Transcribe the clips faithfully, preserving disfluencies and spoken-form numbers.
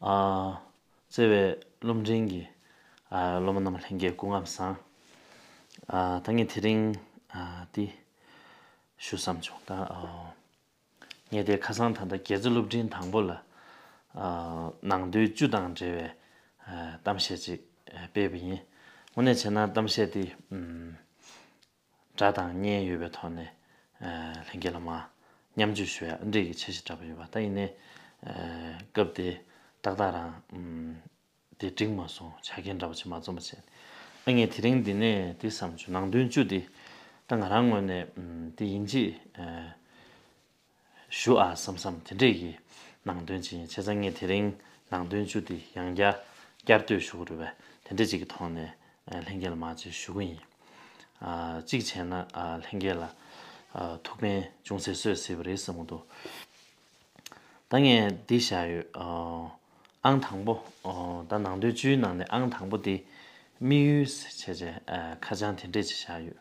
ཨ། བརྩེ་བའི་སློབ་འབྲིང་གི་ཨ་སློབ་མ་རྣམས་ལྷན་རྒྱས་སྐུ་ཁམས་བཟང་། ཨ་ད་ངས་དེ་རིང་ཨ་འདི་ཞུ་བསམ་བྱུང་ད། ཨ་ངས་དེ་ཁ་སང་ད་ལྟ་དགེ་རྩ་སློབ་འབྲིང་དང་པོ་ལ་ཨ་ནང་དོན་བཅུ་དང་འབྲེལ་བའི་ཨ་གཏམ་བཤད་ཅིག་ཨ་སྤེལ་བ་ཡིན། དངོས་གནས་བྱས་ན་གཏམ་བཤད་དེ་ཨམ། སྒྲ་དང་བརྙན་ཡོད་པའི་ཐོག་ནས་ཨ་ལྷན་རྒྱས་ལ་མར་མཉམ་སྤྱོད་ཞུ་ཡ་འདྲ་གི་འཆར་གཞི་འདྲ་པོ་ཡོད་པ། ད་ཡིན་ནའི་ཨ་སྐབས་དེ་ཏག་ཏག་རང་ཨམ་དེ་འགྲིག་མ་སོང་། ཆ་རྐྱེན་འདྲ་པོ་ཅིག་མ་འཛོམས་པ་བྱས། ཨ་ངས་དེ་རིང་འདི་ནས་དེ་བསམ་བྱུང་། ནང་དོན་བཅུ་དེ་ད་ང་རང་ངོས་ནས་ཨམ་དེ་ཡིན་གཅིག་ཨ་ཞུ་ཨ་བསམ་བསམ་དེ་འདྲས་ཀྱི་ནང་དོན་ཅིག་ཡིན། བྱས་ཙང་ངས་དེ་རིང་ནང་དོན་བཅུ་དེ་ཡང་བསྐྱར་བསྐྱར་ཟློས་ཞུ་དགོས་རེད་པས། དེ་འདྲས་ཅིག་གི་ཐོག་ནས་ཨ་ལྷན་རྒྱས་ལ་མར་ཅིག་ཞུ་གི་ཡིན། ཨ་གཅིག་བྱས་ན་ཨ་ལྷན་རྒྱས་ལ་ཨ་ཐུགས་ཕན་ཅུང་ཟད་གསོས་སྲིད་པ་རེད་བསམ་གྱི་འདུག་ད་ངས་འདི་བཞག་ཡོད། ཨ་ཨང་དང་པོ། ཨ་ད་ནང་དོན་བཅུའི་ནང་ནས་ཨང་དང་པོ་དེ་དམིགས་ཡུལ་ཟེར་བྱས་བྱས་ཨ་ཁ་བྱང་དེ་འདྲས་ཅིག་བཞག་ཡོད།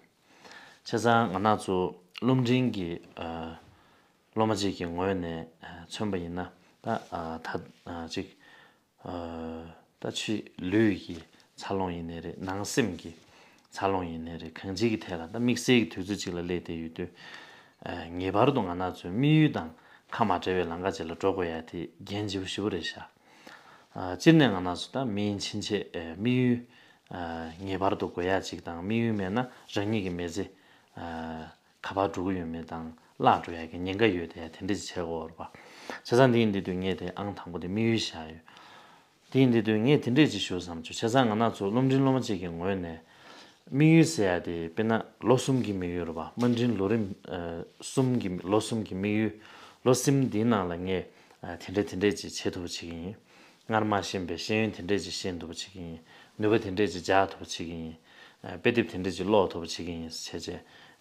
བྱས་ཙང་ང་རང་ཚོ་སློབ་འབྲིང་གི་ཨ་སློབ་མ་ཅིག་གི་ངོས་ནས་ཨ་མཚོན་པ་ཡིན་ན། ད་ཨ་ད་ཨ་ཅིག་ཨ་ད་ཕྱི་ལུས་ཀྱི་འཚར་ལོངས་ཡིན་ནའི་རེད། ནང་སེམས་ཀྱི་འཚར་ལོངས་ཡིན་ནའི་རེད། གང་ཅིའི་གི་ཐད་ལ་ད་དམིགས་བསལ་གྱི་དུས་ཚོད་ཅིག་ལ་སླེབས་བསྡད་ཡོད་དུས། ཨ་ངེས་པར་དུ་ང་རང་ཚོའི་དམིགས་ཡུལ་དང་ཁ་མ་བྲལ་བའི་ལམ་ཁ་ཅིག་ལ་འགྲོ་དགོས་ཡ་དེ་འགན་ལྗིད་པོ་ཞེ་པོ་རེད་ཤག་ཨ་སྤྱིར་ནས་ང་རང་ཚོ་ད་མི་ཡིན་ཕྱིན་ཆད་ཨ་དམིགས་ཡུལ་ཨ་ངེས་པར་དུ་དགོས་ཡ་ཅིག་དང་། དམིགས་ཡུལ་མེད་ན་རང་ཉིད་ཀྱི་མི་ཚེ་ཨ་ག་པར་འགྲོ་གི་ཡོད་མེད་དང་བརླག་འགྲོ་ཡ་གི་ཉེན་ཁ་ཡོད་དེ། དེ་འདྲ་ཅིག་བྱེད་དགོས་རེད་པ། བྱས་ཙང་འདི་ཡིན་དུས་ངས་དེ་ཨང་དང་པོ་དེ་དམིགས་ཡུལ་བཞག་ཡོད། དེ་ཡིན་དུས་ངས་དེ་འདྲས་ཅིག་ཞུ་བསམ་བྱུང་། བྱས་ཙང་ང་རང་ཚོ་སློབ་འབྲིང་སློབ་མ་ཅིག་གི་ངོས་ནས་དམིགས་ཡུལ་ཟེར་ཡ་དེ་དཔེར་ན་ལོ་གསུམ་གྱི་དམིགས་ཡུལ་རེད་པ། དམའ་འབྲིང་ལོ་རིམ་ཨ་གསུམ་གྱི་ལོ་གསུམ་གྱི་དམིགས་ཡུལ། ལོ་གསུམ་འདིའི་ནང་ལ་ངས་ཨ་དེ་འདྲས་དེ་འདྲས་ཅིག་བྱེད་ཐུབ་པ་བྱེད་ཀྱི་ཡིན། སྔར་མ་ཤེས་པའི་ཤེས་ཡོན་དེ་འདྲས་ཅིག་ཤེས་ཐུབ་པ་བྱེད་ཀྱི་ཡིན། ནུས་པ་དེ་འདྲས་ཅིག་སྦྱར་ཐུབ་པ་བྱེད་ཀྱི་ཡིན། ཨ་དཔེ་དེབ་དེ་འདྲས་ཅིག་ཀློག་ཐུབ་པ་བྱེད་ཀྱི་ཡིན་བྱས་བྱས་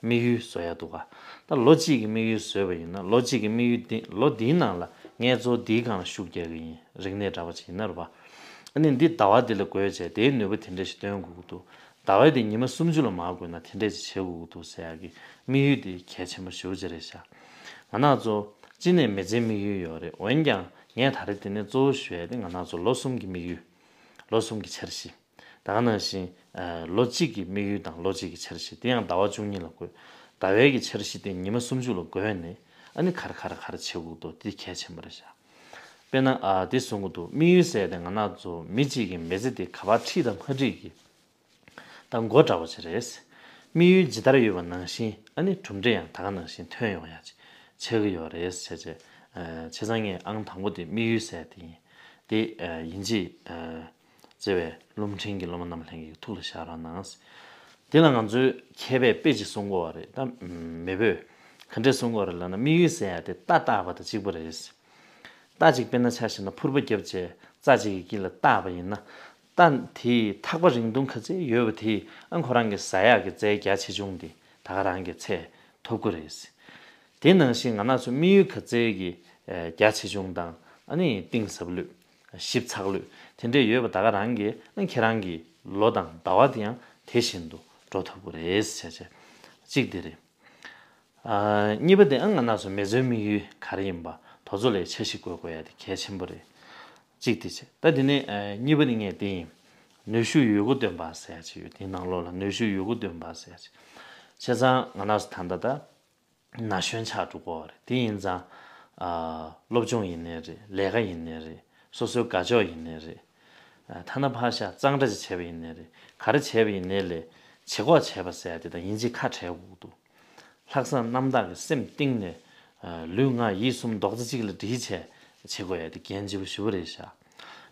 དམིགས་ཡུལ་བཟོ་ཡ་འདུག་ག་ད་ལོ་གཅིག་གི་དམིགས་ཡུལ་བཟོས་པ་ཡིན་ན། ལོ་གཅིག་གི་དམིགས་ཡུལ་འདི། ལོ་འདིའི་ནང་ལ་ངས་གཙོ་བོ་འདིའི་སྒང་ལ་ཤུགས་རྒྱག་གི་ཡིན། རིག་གནས་འདྲ་པོ་ཅིག་ཡིན་ན་རེད་པ། ཨ་ནི་འདི་ཟླ་བ་འདི་ལ་དགོས་བྱས་དེའི་ནུས་པ་དེ་འདྲ་ཞིག་སྟོན་དགོས་ཀྱི་འདུག་ཟླ་བ་འདི་ཉི་མ་སུམ་ཅུ་ལ་མར་བགོས་ན་དེ་འདྲ་ཞིག་བྱེད་དགོས་ཀྱི་འདུག་ཟེར་ཡག་གི་དམིགས་ཡུལ་དེ་གལ་ཆེན་པོ་ཞེ་པོ་ཅིག་རེད་ཤག་ང་རང་ཚོ་སྤྱི་ནས་མི་ཚེའི་དམིགས་ཡུལ་ཡོད་རེད། འོན་ཀྱང་ངས་ད་རེས་དེ་ནས་གཙོ་བོ་ཞུ་ཡ་དེ་ང་རང་ཚོ་ལོ་གསུམ་གྱི་དམིགས་ཡུལ། ལོ་གསུམ་གྱི་འཆར་གཞི། ད་ག་ནང་བཞིན་ཨ་ལོ་གཅིག་གི་དམིགས་ཡུལ་དང་ལོ་གཅིག་གི་འཆར་གཞི་དེ་ཡང་ཟླ་བ་བཅུ་གཉིས་ལ་བགོས། ཟླ་བའི་གི་འཆར་གཞི་དེ་ཉི་མ་སུམ་ཅུ་ལ་བགོས་ནས། ཨ་ནི་ག་རེ་ག་རེ་ག་རེ་བྱེད་དགོས་འདུག་དེ་གལ་ཆེན་པོ་རེད་ཤག་དཔེར་ན་ཨ་དེ་གསུང་གི་འདུག་དམིགས་ཡུལ་ཟེར་དེ་ང་རང་ཚོ་མི་གཅིག་གི་མི་ཚེ་དེ་ག་པར་ཁྲིད་དང་མ་ཁྲིད་ཀྱི་ད་འགོ་འདྲ་པོ་ཅིག་རེད། དམིགས་ཡུལ་ཇི་ལྟར་ཡོད་པ་ནང་བཞིན་ཨ་ནི་གྲུབ་འབྲས་ཡང་ད་ག་ནང་བཞིན་ཐོན་ཡོང་ཡ་ཅིག་ཆགས་ཀྱི་ཡོད་རེད་བྱས་བྱས། ཨ་བྱས་ཙང་ངས་ཨང་དང་པོ་དེ་དམིགས་ཡུལ་ཟེར་དེ་ཡིན། དེ་ཨ་ཡིན་གཅིག་ཨ་བརྩེ་བའི་སློབ་འབྲིང་གི་སློབ་མ་རྣམས་ལྷན་རྒྱས་ཀྱི་ཐུགས་ལ་བཞག་རོགས་གནང་། དེ་ལ་ང་ཚོའི་མཁས་པས་དཔེ་ཅིག་གསུང་གི་ཡོད་རེད། ད་མེས་པོས་ག་འདྲས་གསུང་གི་ཡོད་རེད་ལབ་ན། དམིགས་ཡུལ་ཟེར་ཡ་དེ་རྟ་བཏགས་པ་དང་གཅིག་པ་རེད། རྟ་གཅིག་དཔེར་ན་ཆ་བཞག་ན་ཕུར་པ་བརྒྱབ་བྱས་རྩྭ་གཅིག་གི་དཀྱིལ་ལ་བཏགས་པ་ཡིན་ན། རྟ་དེའི་ཐག་པ་རིང་ཐུང་ག་ཚད་ཡོད་པ་དེ་ཨ་ཁོ་རང་གི་ཟ་ཡག་གི་རྩྭའི་རྒྱ་ཆེ་ཆུང་དེ་ད་ག་རང་གི་ཚད་ཐོབ་ཀྱི་རེད། དེ་ནང་བཞིན་ང་རང་ཚོ་དམིགས་ཡུལ་ག་ཚད་ཀྱི་ཨ་རྒྱ་ཆེ་ཆུང་དང་། ཨ་ནི་གཏིང་ཟབ་ལོས། ཞིབ་ཚགས་ལོས། དེ་འདྲས་ཡོད་པ་ད་ག་རང་གིས་ཨ་ཁྱེད་རང་གི་ལོ་དང་ཟླ་བ་དེ་ཡང་དེ་བཞིན་དུ་འགྲོ་ཐུབ་ཀྱི་རེད་བྱས་བྱས། གཅིག་དེ་རེད། ཨ་གཉིས་པ་དེ་ཨ་ང་རང་ཚོ་མི་ཚེའི་དམིགས་ཡུལ་ག་རེ་ཡིན་པ་དེ་ཚོ་ལ་འཆར་གཞི་བཀོད་དགོས་ཡ་དེ་གལ་ཆེན་པོ་རེད། གཅིག་དེ་བྱས། ད་དེ་ནས་ཨ་གཉིས་པ་དེ་ངས་དེ་ཡིན། ནུས་ཤུགས་ཡོད་རྒུ་འདོན་པ་ཟེར་ཡ་ཅིག་ཡོད། དེའི་ནང་ལོགས་ལ་ནུས་ཤུགས་ཡོད་རྒུ་འདོན་པ་ཟེར་ཡ་ཅིག་བྱས་ཙང་ང་རང་ཚོ་ད་ལྟ་ད་ན་གཞོན་ཆགས་འགྲོ་གི་ཡོད་རེད། དེ་ཡིན་ཙང་ཨ་སློབ་སྦྱོང་ཡིན་ནའི་རེད། ལས་ཀ་ཡིན་ནའི་རེད། སོ་སོའི་དགའ་ཕྱོགས་ཡིན་ནའི་རེད། ཨ་ཐ་ན་ཕར་བཞག་གཙང་སྦྲ་ཅིག་བྱས་པ་ཡིན་ནའི་རེད། ག་རེ་བྱས་པ་ཡིན་ནའི་ལས་བྱེད་སྒོ་བྱས་པ་ཟེར་ཡ་དེ་དང་ཡིན་གཅིག་ཁ་བྲལ་དགོས་ཀྱི་འདུག་ལྷག་བསམ་རྣམ་དག་གིས་སེམས་གཏིང་ནས་ཨ་ལུས་ངག་ཡིད་གསུམ་རྡོག་རྩ་གཅིག་ལ་སྒྲིལ་བྱས་བྱེད་དགོས་ཡ་དེ་འགན་ལྗིད་པོ་ཞེ་པོ་རེད་ཤག་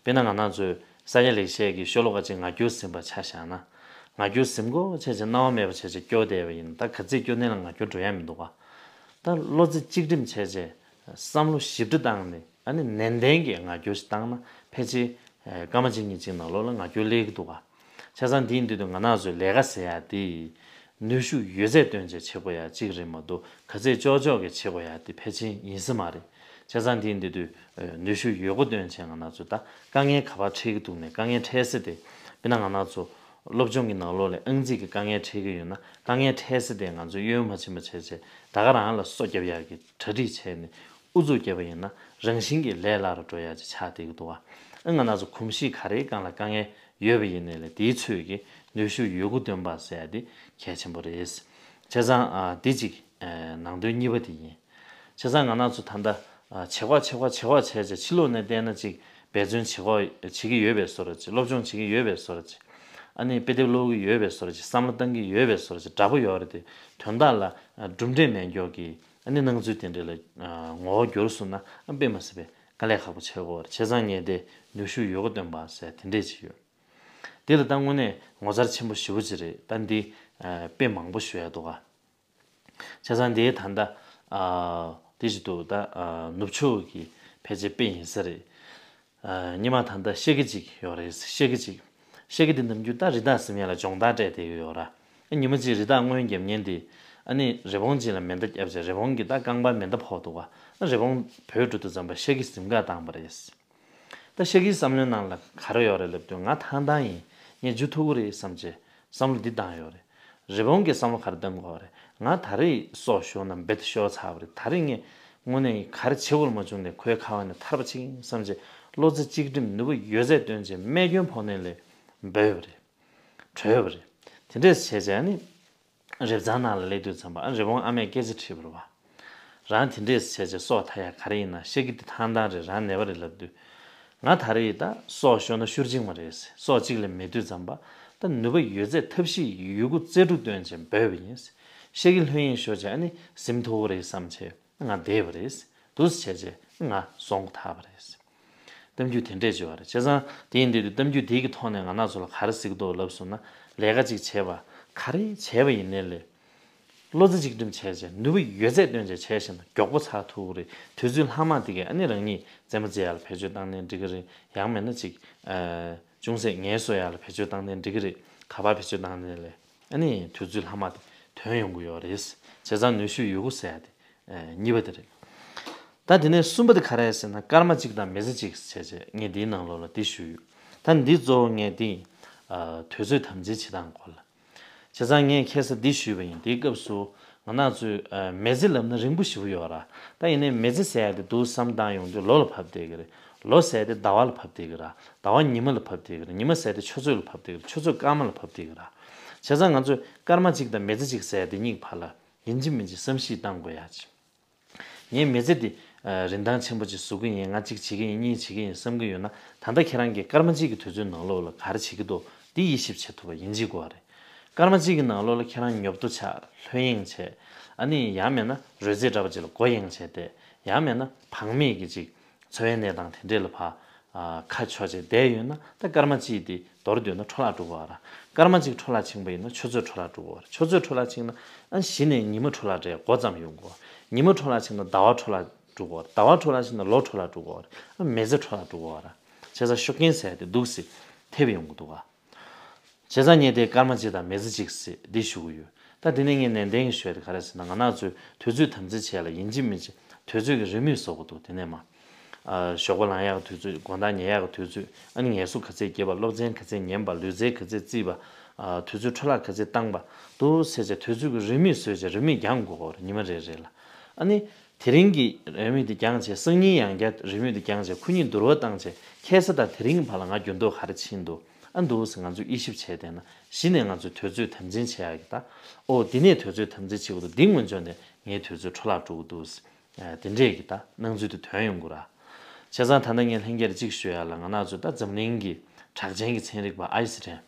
དཔེར་ན་ང་རང་ཚོས་ས་སྐྱ་ལེགས་བཤད་ཀྱི་ཤོ་ལོ་ཀ་གཅིག་ངག་རྒྱུན་ཟིན་པ་ཆ་བཞག་ན། ངག་རྒྱུན་ཟིན་དགོས་བྱས་བྱས་སྣང་བ་མེད་པ་བྱས་བྱས་སྐྱོར་བསྡད་པ་ཡིན། ད་ག་ཚོད་སྐྱོར་ནའི་ལ་ངག་རྒྱུན་འགྲོ་ཡ་མི་འདུག་ག་ད་བློ་རྩེ་གཅིག་སྒྲིམ་བྱས་བྱས་བསམ་བློ་ཞིབ་ཕྲ་བཏང་ནས། ཨ་ནི་ནན་ཏན་གྱིས་ངག་རྒྱུན་ཞིག་བཏང་ན་ཕལ་ཆེར་ཨ་སྐར་མ་གཅིག་གཉིས་གཅིག་ནང་ལོགས་ལ་ངག་རྒྱུན་སླེབས་ཀྱི་འདུག་ག་བྱས་ཙང་དེ་ཡིན་དུས་ང་རང་ཚོའི་ལས་ཀ་ཟེར་ཡ་དེ་ནུས་ཤུགས་ཡོད་ཚད་བཏོན་བྱས་བྱེད་དགོས་ཡ་གཅིག་རེད་མ་གཏོགས། ག་ཚོད་ལྕོག་ལྕོག་གིས་བྱེད་དགོས་ཡ་དེ་ཕལ་ཆེར་ཡིན་ས་མ་རེད། བྱས་ཙང་དེ་ཡིན་དུས་ཨ་ནུས་ཤུགས་ཡོད་རྒུ་བཏོན་བྱས་ང་རང་ཚོ་ད་དཀའ་ངལ་ག་པར་འཕྲད་ཀྱི་འདུག་ནས། དཀའ་ངལ་འཕྲད་ས་དེ་དཔེར་ན་ང་རང་ཚོ་སློབ་སྦྱོང་གི་ནང་ལོགས་ལ་ཨང་རྩིས་ཀྱི་དཀའ་ངལ་འཕྲད་ཀྱི་ཡོད་ན། དཀའ་ངལ་འཕྲད་ས་དེ་ང་ཚོ་གཡོལ་མ་ཕྱིན་པ་བྱས་བྱས་ད་ག་རང་ལ་སོ་བརྒྱབ་ཡག་གི་གྲ་སྒྲིག་བྱས་ནས། ཨུ་ཚུགས་བརྒྱབ་པ་ཡིན་ན་རང་བཞིན་གྱིས་ལས་སླ་རུ་འགྲོ་ཡ་ཅིག་ཆགས་བསྡད་ཀྱི་འདུག་བ། ཨ་ང་རང་ཚོ་གོམས་གཤིས་ག་རེའི་སྒང་ལ་དཀའ་ངལ་ཡོད་པ་ཡིན་ནའི་ལས་དེའི་ཚོད་ཀྱིས་ནུས་ཤུགས་ཡོད་རྒུ་འདོན་པ་ཟེར་ཡ་དེ་གལ་ཆེན་པོ་རེད། བྱས་ཙང་ཨ་འདི་གཅིག་ཨ་ནང་དོན་གཉིས་པ་དེ་ཡིན། བྱས་ཙང་ང་རང་ཚོ་ད་ལྟ་ཨ་བྱེད་ཁོག་བྱེད་ཁོག་བྱེད་ཁོག་བྱས་བྱས་ཕྱི་ལོགས་ནས་བལྟས་ན་ཅིག་འབད་བརྩོན་བྱེད་ཁོག་བྱེད་ཀྱི་ཡོད་པའི་བཟོ་འདྲ་ཅིག་སློབ་སྦྱོང་བྱེད་ཀྱི་ཡོད་པའི་བཟོ་འདྲ་ཅིག་ཨ་ནི་དཔེ་དེབ་ཀློག་གི་ཡོད་པའི་བཟོ་འདྲ་ཅིག་བསམ་བློ་བཏང་གི་ཡོད་པའི་བཟོ་འདྲ་ཅིག་འདྲ་པོ་ཡོད་རེད་དེ། དོན་དག་ལ་ཨ་གྲུབ་འབྲས་མེད་མཁན་གྱི་ཨ་ནི་སྣང་ཚུལ་དེ་འདྲ་ལ་ཨ་ངོ་བོ་འགྱུར་སོང་ན་ཨ་དཔེ་མ་སྲིད་པའི་དཀའ་ལས་ཁག་པོ་ཆགས་ཀྱི་ཡོད་རེད། བྱས་ཙང་ངས་དེ་ནུས་ཤུགས་ཡོད་རྒུ་འདོན་པ་ཟེར་དེ་འདྲས་ཅིག་ཡོད། དེ་ལ་ད་དངོས་གནས་ངོ་མཚར་ཆེན་པོ་ཞེ་པོ་ཅིག་རེད། ད་འདི་ཨ་དཔེ་མང་པོ་ཞུ་ཡ་འདུག་ག་བྱས་ཙང་དེའི་ད་ལྟ་ཨ་དེ་བཞིན་དུ་ད་ཨ་ནུབ་ཕྱོགས་ཀྱི་ཕལ་ཆེར་དཔེ་ཡིན་ས་རེད། ཨ་སྔོན་མ་ད་ལྟ་ཤ་ཁི་གཅིག་ཡོད་རེད། ཤ་ཁི་གཅིག་ཤ་ཁི་དེ་ནམ་རྒྱུན་ད་རི་དྭགས་ཟིན་ཡ་ལ་སྦྱོང་བརྡར་སྤྲད་བསྡད་ཀྱི་ཡོད་ར། ཨ་ཉི་མ་གཅིག་རི་དྭགས་རྔོན་རྒྱབ་མཁན་དེ་ཨ་ནི་རི་བོང་གཅིག་ལ་མེ་མདའ་བརྒྱབ་བྱས་རི་བོང་གིས་ད་རྐང་པར་མེ་མདའ་ཕོག་འདུག་ག་ཨ་རི་བོང་བྲོས་འགྲོ་དུས་ཙམ་པ་ཤ་ཁི་གཟིམ་འགག་བཏང་བ་རེད། ད་ཤ་ཁིའི་བསམ་བློའི་ནང་ལ་ག་རེ་ཡོད་རེད་ལབ་དུས་ང་ཐང་ཐང་ཡིན། ངས་འཇུ་ཐུབ་ཀྱི་རེད་བསམ་བྱས་བསམ་བློ་འདི་བཏང་ཡོད་རེད། རི་བོང་གིས་བསམ་བློ་ག་རེ་བཏང་གི་ཡོད་རེད། ང་ད་རེས་སྲོག་ཤོར་ན་རྦད་དེ་ཤོར་ཚར་བ་རེད། ད་རེས་ངས་དངོས་གནས་ག་རེ་བྱེད་དགོས་མ་བྱུང་ནས་ཁོའི་ཁ་བ་ནས་ཐར་པ་བྱེད་ཀྱི་ཡིན་བསམ་བྱས་བློ་རྩེ་གཅིག་སྒྲིམ་ནུས་པ་ཡོད་ཚད་བཏོན་བྱས་རྨས་སྐྱོན་ཕོག་ནས་ལས་འབོད་པ་རེད། བྲོས་པ་རེད། དེ་འདྲས་བྱས་བྱས་ནི། རབ་གཙང་ནང་ལ་སླེབས་དུས་ཙམ་པ་ཨ་རི་བོང་ཨ་མས་སྐད་ཆ་དྲིས་པ་རེད་བ། རང་དེ་འདྲས་བྱས་བྱས་སྲོག་ཐར་ཡ་ག་རེ་ཡིན་ན་ཤ་ཁི་དེ་ཐང་ཐང་རེད། རང་ནད་པ་རེད་ལབ་དུས། ང་ད་རེས་ད་སྲོག་ཤོར་ན་ཤུར་བྱིང་མ་རེད། སྲོག་གཅིག་ལས་མེད་དུས་ཙམ་པ་ད་ནུས་པ་ཡོད་ཚད་ཐབས་ཤེས་ཡོད་རྒུ་རྩལ་སྤྲུགས་བཏོན་བྱས་འབོད་པ་ཡིན། ཤ་ཁི་ལྷོད་གཡེང་ཤོར་བྱས་ཨ་ནི་གཟིམ་ཐུབ་ཀྱི་རེད་བསམ་བྱས། ང་བསྡད་པ་རེད། འདུག་སེ་བྱས་རྗེས་ང་སོང་ཐར་པ་རེད། གཏམ་རྒྱུད་དེ་འདྲས་བརྗོད་པ་རེད། བྱས་ཙང་དེ་ཡིན་དུས་གཏམ་རྒྱུད་དེ་གི་ཐོག་ནས་ང་རང་ཚོ་ལ་ག་རེ་ཟེར་གྱི་འདུག་ལབ་སོང་ན། ལས་ཀ་ཅིག་བྱས་པ་ག་རེ་བྱས་པ་ཡིན་ནའི་ལས། བློ་རྩེ་གཅིག་སྒྲིམ་བྱས་བྱས་ནུས་པ་ཡོད་ཚད་བཏོན་བྱས་བྱས་ཤིང་ན་མགྱོགས་པོ་ཚར་ཐུབ་ཀྱི་རེད། དུས་ཚོད་ལྷག་མ་དེ་གས་ཨ་ནི་རང་ཉིད་རྩེད་མོ་རྩེ་ཡ་ལ་བེད་སྤྱོད་བཏང་ནའི་འགྲིག་གི་རེད། ཡང་མིན་ན་ཅིག་ཨ་ཅུང་ཟད་ངལ་གསོ་ཡ་ལ་བེད་སྤྱོད་བཏང་ནའི་འགྲིག་གི་རེད། ག་པར་བེད་སྤྱོད་བཏང་ནའི་ལས་ཨ་ནི་དུས་ཚོད་ལྷག་མ་དེ་ཐོན་ཡོང་གི་ཡོད་རེད། བྱས་ཙང་ནུས་ཤུགས་ཡོད་རྒུ་ཟེར་ཡ་དེ། ཨེ་གཉིས་པ་དེ་རེད། ད་དེ་ནས་གསུམ་པ་དེ་ག་རེ་རེད་ཟེར་ན་སྐར་མ་གཅིག་དང་མི་ཚེ་གཅིག་བྱས་བྱས་ངས་འདིའི་ནང་ལོགས་ལ་འདི་ཞུས་ཡོད། ད་འདི་གཙོ་བོ་ངས་འདི་ཨ་དུས་ཚོད་དམ་འཛིན་བྱེད་སྟངས་སྐོར་ལ། བྱས་ཙང་ངས་ཁ་སང་འདི་ཞུས་པ་ཡིན། དེའི་སྐབས་སུ་ང་རང་ཚོས་ཨ་མི་ཚེ་ལབ་ན་རིང་པོ་ཞེ་པོ་ཡོད་ར། ད་ཡིན་ནའི་མི་ཚེ་ཟེར་ཡ་དེ་འདུག་བསམ་བཏང་ཡོང་དུས་ལོ་ལ་བབས་བསྡད་ཀྱི་རེད། ལོ་ཟེར་ཡ་དེ་ཟླ་བ་ལ་བབས་བསྡད་ཀྱི་ར། ཟླ་བ་ཉི་མ་ལ་བབས་བསྡད་ཀྱི་རེད། ཉི་མ་ཟེར་ཡ་དེ་ཆུ་ཚོད་ལ་བབས་བསྡད་ཀྱི་རེད། ཆུ་ཚོད་སྐར་མ་ལ་བབས་བསྡད་ཀྱི་ར། བྱས་ཙང་ང་ཚོས་སྐར་མ་གཅིག་དང་མི་ཚེ་གཅིག་ཟེར་ཡ་དེ་གཉིས་ཀྱི་བར་ལ། ཡིན་གཅིག་མིན་གཅིག་བསམ་གཞིག་བཏང་དགོས་ཡ་ཅིག་ངས་མི་ཚེ་འདི་ཨ་རིན་ཐང་ཆེན་པོ་ཅིག་བཟོ་གི་ཡིན། ང་གཅིག་བྱེད་ཀྱི་ཡིན། གཉིས་བྱེད་ཀྱི་ཡིན་བསམ་གྱི་ཡོད་ན། ད་ལྟ་ཁྱེད་རང་གིས་སྐར་མ་གཅིག་གི་དུས་ཚོད་ནང་ལོགས་ལ་ག་རེ་བྱེད་ཀྱི་འདུག་འདི་དབྱེ་ཞིབ་བྱེད་ཐུབ་པ་ཡིན་གཅིག་དགོས་རེད། སྐར་མ་གཅིག་གི་ནང་ལོགས་ལ་ཁྱེད་རང་ཉོབ་ཏོ་ཆགས། ལྷོད་གཡེང་བྱས། ཨ་ནི་ཡང་མེད་ན་རོལ་རྩེད་འདྲ་པོ་ཅིག་ལ་མགོ་གཡེང་བྱས་བསྡད། ཡང་མེད་ན་བག་མེད་ཀྱི་ཅིག་འཚོ་བའི་གནས་སྟངས་དེ་འདྲས་ལ་ཕར་ཨ་ཁ་ཕྱོགས་བྱས་བསྡད་ཡོད་ན། ད་སྐར་མ་གཅིག་དེ་མདོར་བསྡུས་ན་འཕྲོ་བརླག་འགྲོ་གི་ཡོད་ར། སྐར་མ་གཅིག་འཕྲོ་བརླག་ཕྱིན་པ་ཡིན་ན་ཆུ་ཚོད་འཕྲོ་བརླག་འགྲོ་གི་ཡོད་ར། ཆུ་ཚོད་འཕྲོ་བརླག་ཕྱིན་ན་ཨ་གཞི་ནས་ཉི་མ་འཕྲོ་བརླག་འདྲའི་མགོ་ཙམ་ཡོང་གི་ཡོད་ར། ཉི་མ་འཕྲོ་བརླག་ཕྱིན་ན་ཟླ་བ་འཕྲོ་བརླག་འགྲོ་གི་ཡོད་ར། ཟླ་བ་འཕྲོ་བརླག་ཕྱིན་ན་ལོ་འཕྲོ་བརླག་འགྲོ་གི་ཡོད་ར། ཨ་མི་ཚེ་འཕྲོ་བརླག་འགྲོ་གི་ཡོད་ར། བྱས་ཙང་ཤུགས་རྐྱེན་ཟེར་ཡ་དེ་འདུག་སེ་ཐེབས་ཡོང་གི་འདུག་ག་བྱས་ཙང་ངས་དེ་སྐར་མ་གཅིག་དང་མི་ཚེ་གཅིག་ཟེར་འདི་ཞུ་གི་ཡོད། ད་དེ་ནས་ངས་ནན་ཏན་གྱིས་ཞུ་ཡ་དེ་ག་རེ་ཟེར་ན། ང་རང་ཚོས་དུས་ཚོད་དམ་འཛིན་བྱེད་ཡ་ལ་ཡིན་གཅིག་མིན་གཅིག་དུས་ཚོད་ཀྱི་རེའུ་མིག་བཟོ་དགོས་འདུག་དེ་ནས་མ། ཨ་ཞོགས་པ་ལངས་ཡག་གི་དུས་ཚོད། དགོང་དག་ཉལ་ཡག་གི་དུས་ཚོད། ཨ་ནི་ངལ་གསོ་ག་ཚད་བརྒྱབ་པ། སློབ་ཚན་ག་ཚད་ཉན་པ། ལུས་རྩལ་ག་ཚད་རྩིས་པ། ཨ་དུས་ཚོད་འཕྲོ་བརླག་ག་ཚད་བཏང་པ། འདུག་ཟེར་བྱས་དུས་ཚོད་ཀྱི་རེའུ་མིག་བཟོས་བྱས་རེའུ་མིག་རྒྱང་དགོས་ཀྱི་ཡོད་རེད། ཉི་མ་རེ་རེ་ལ། ཨ་ནི་དེ་རིང་གི་རེའུ་མིག་དེ་རྒྱང་བྱས། སང་ཉིན་ཡང་བསྐྱར་རེའུ་མིག་དེ་རྒྱང་བྱས། ཁོ་གཉིས་བསྡུར་བ་བཏང་བྱས་ཁ་སང་དང་དེ་རིང་གི་བར་ལ་ང་འགྱུར་ལྡོག་ག་རེ་ཕྱིན་འདུག་ཨ་འདུག་ཟེར་ང་ཚོས་དབྱེ་ཞིབ་བྱས་བསྡད་ན། གཞི་ནས་ང་ཚོས་དུས་ཚོད་དམ་འཛིན་བྱེད་ཡག་གི་ད། ཨོ་འདི་ནས་དུས་ཚོད་དམ་འཛིན་བྱེད་དགོས་འདུག་འདི་སྔོན་ཆད་ནས་ངའི་དུས་ཚོད་འཕྲོ་བརླག་འགྲོ་གི་འདུག་ཟེར། ཨ་དེ་འདྲས་ཀྱི་ད་སྣང་ཚུལ་དེ་ཐོན་ཡོང་གི་ར། བྱས་ཙང་ད་ལྟ་ངས་ལྷན་རྒྱས་ལ་གཅིག་ཞུ་ཡ་ལ། ང་རང་ཚོ་ད་འཛམ་གླིང་གི་གྲགས་ཅན་གྱི་ཚན་རིག་པ་ཨའི་སི་རན།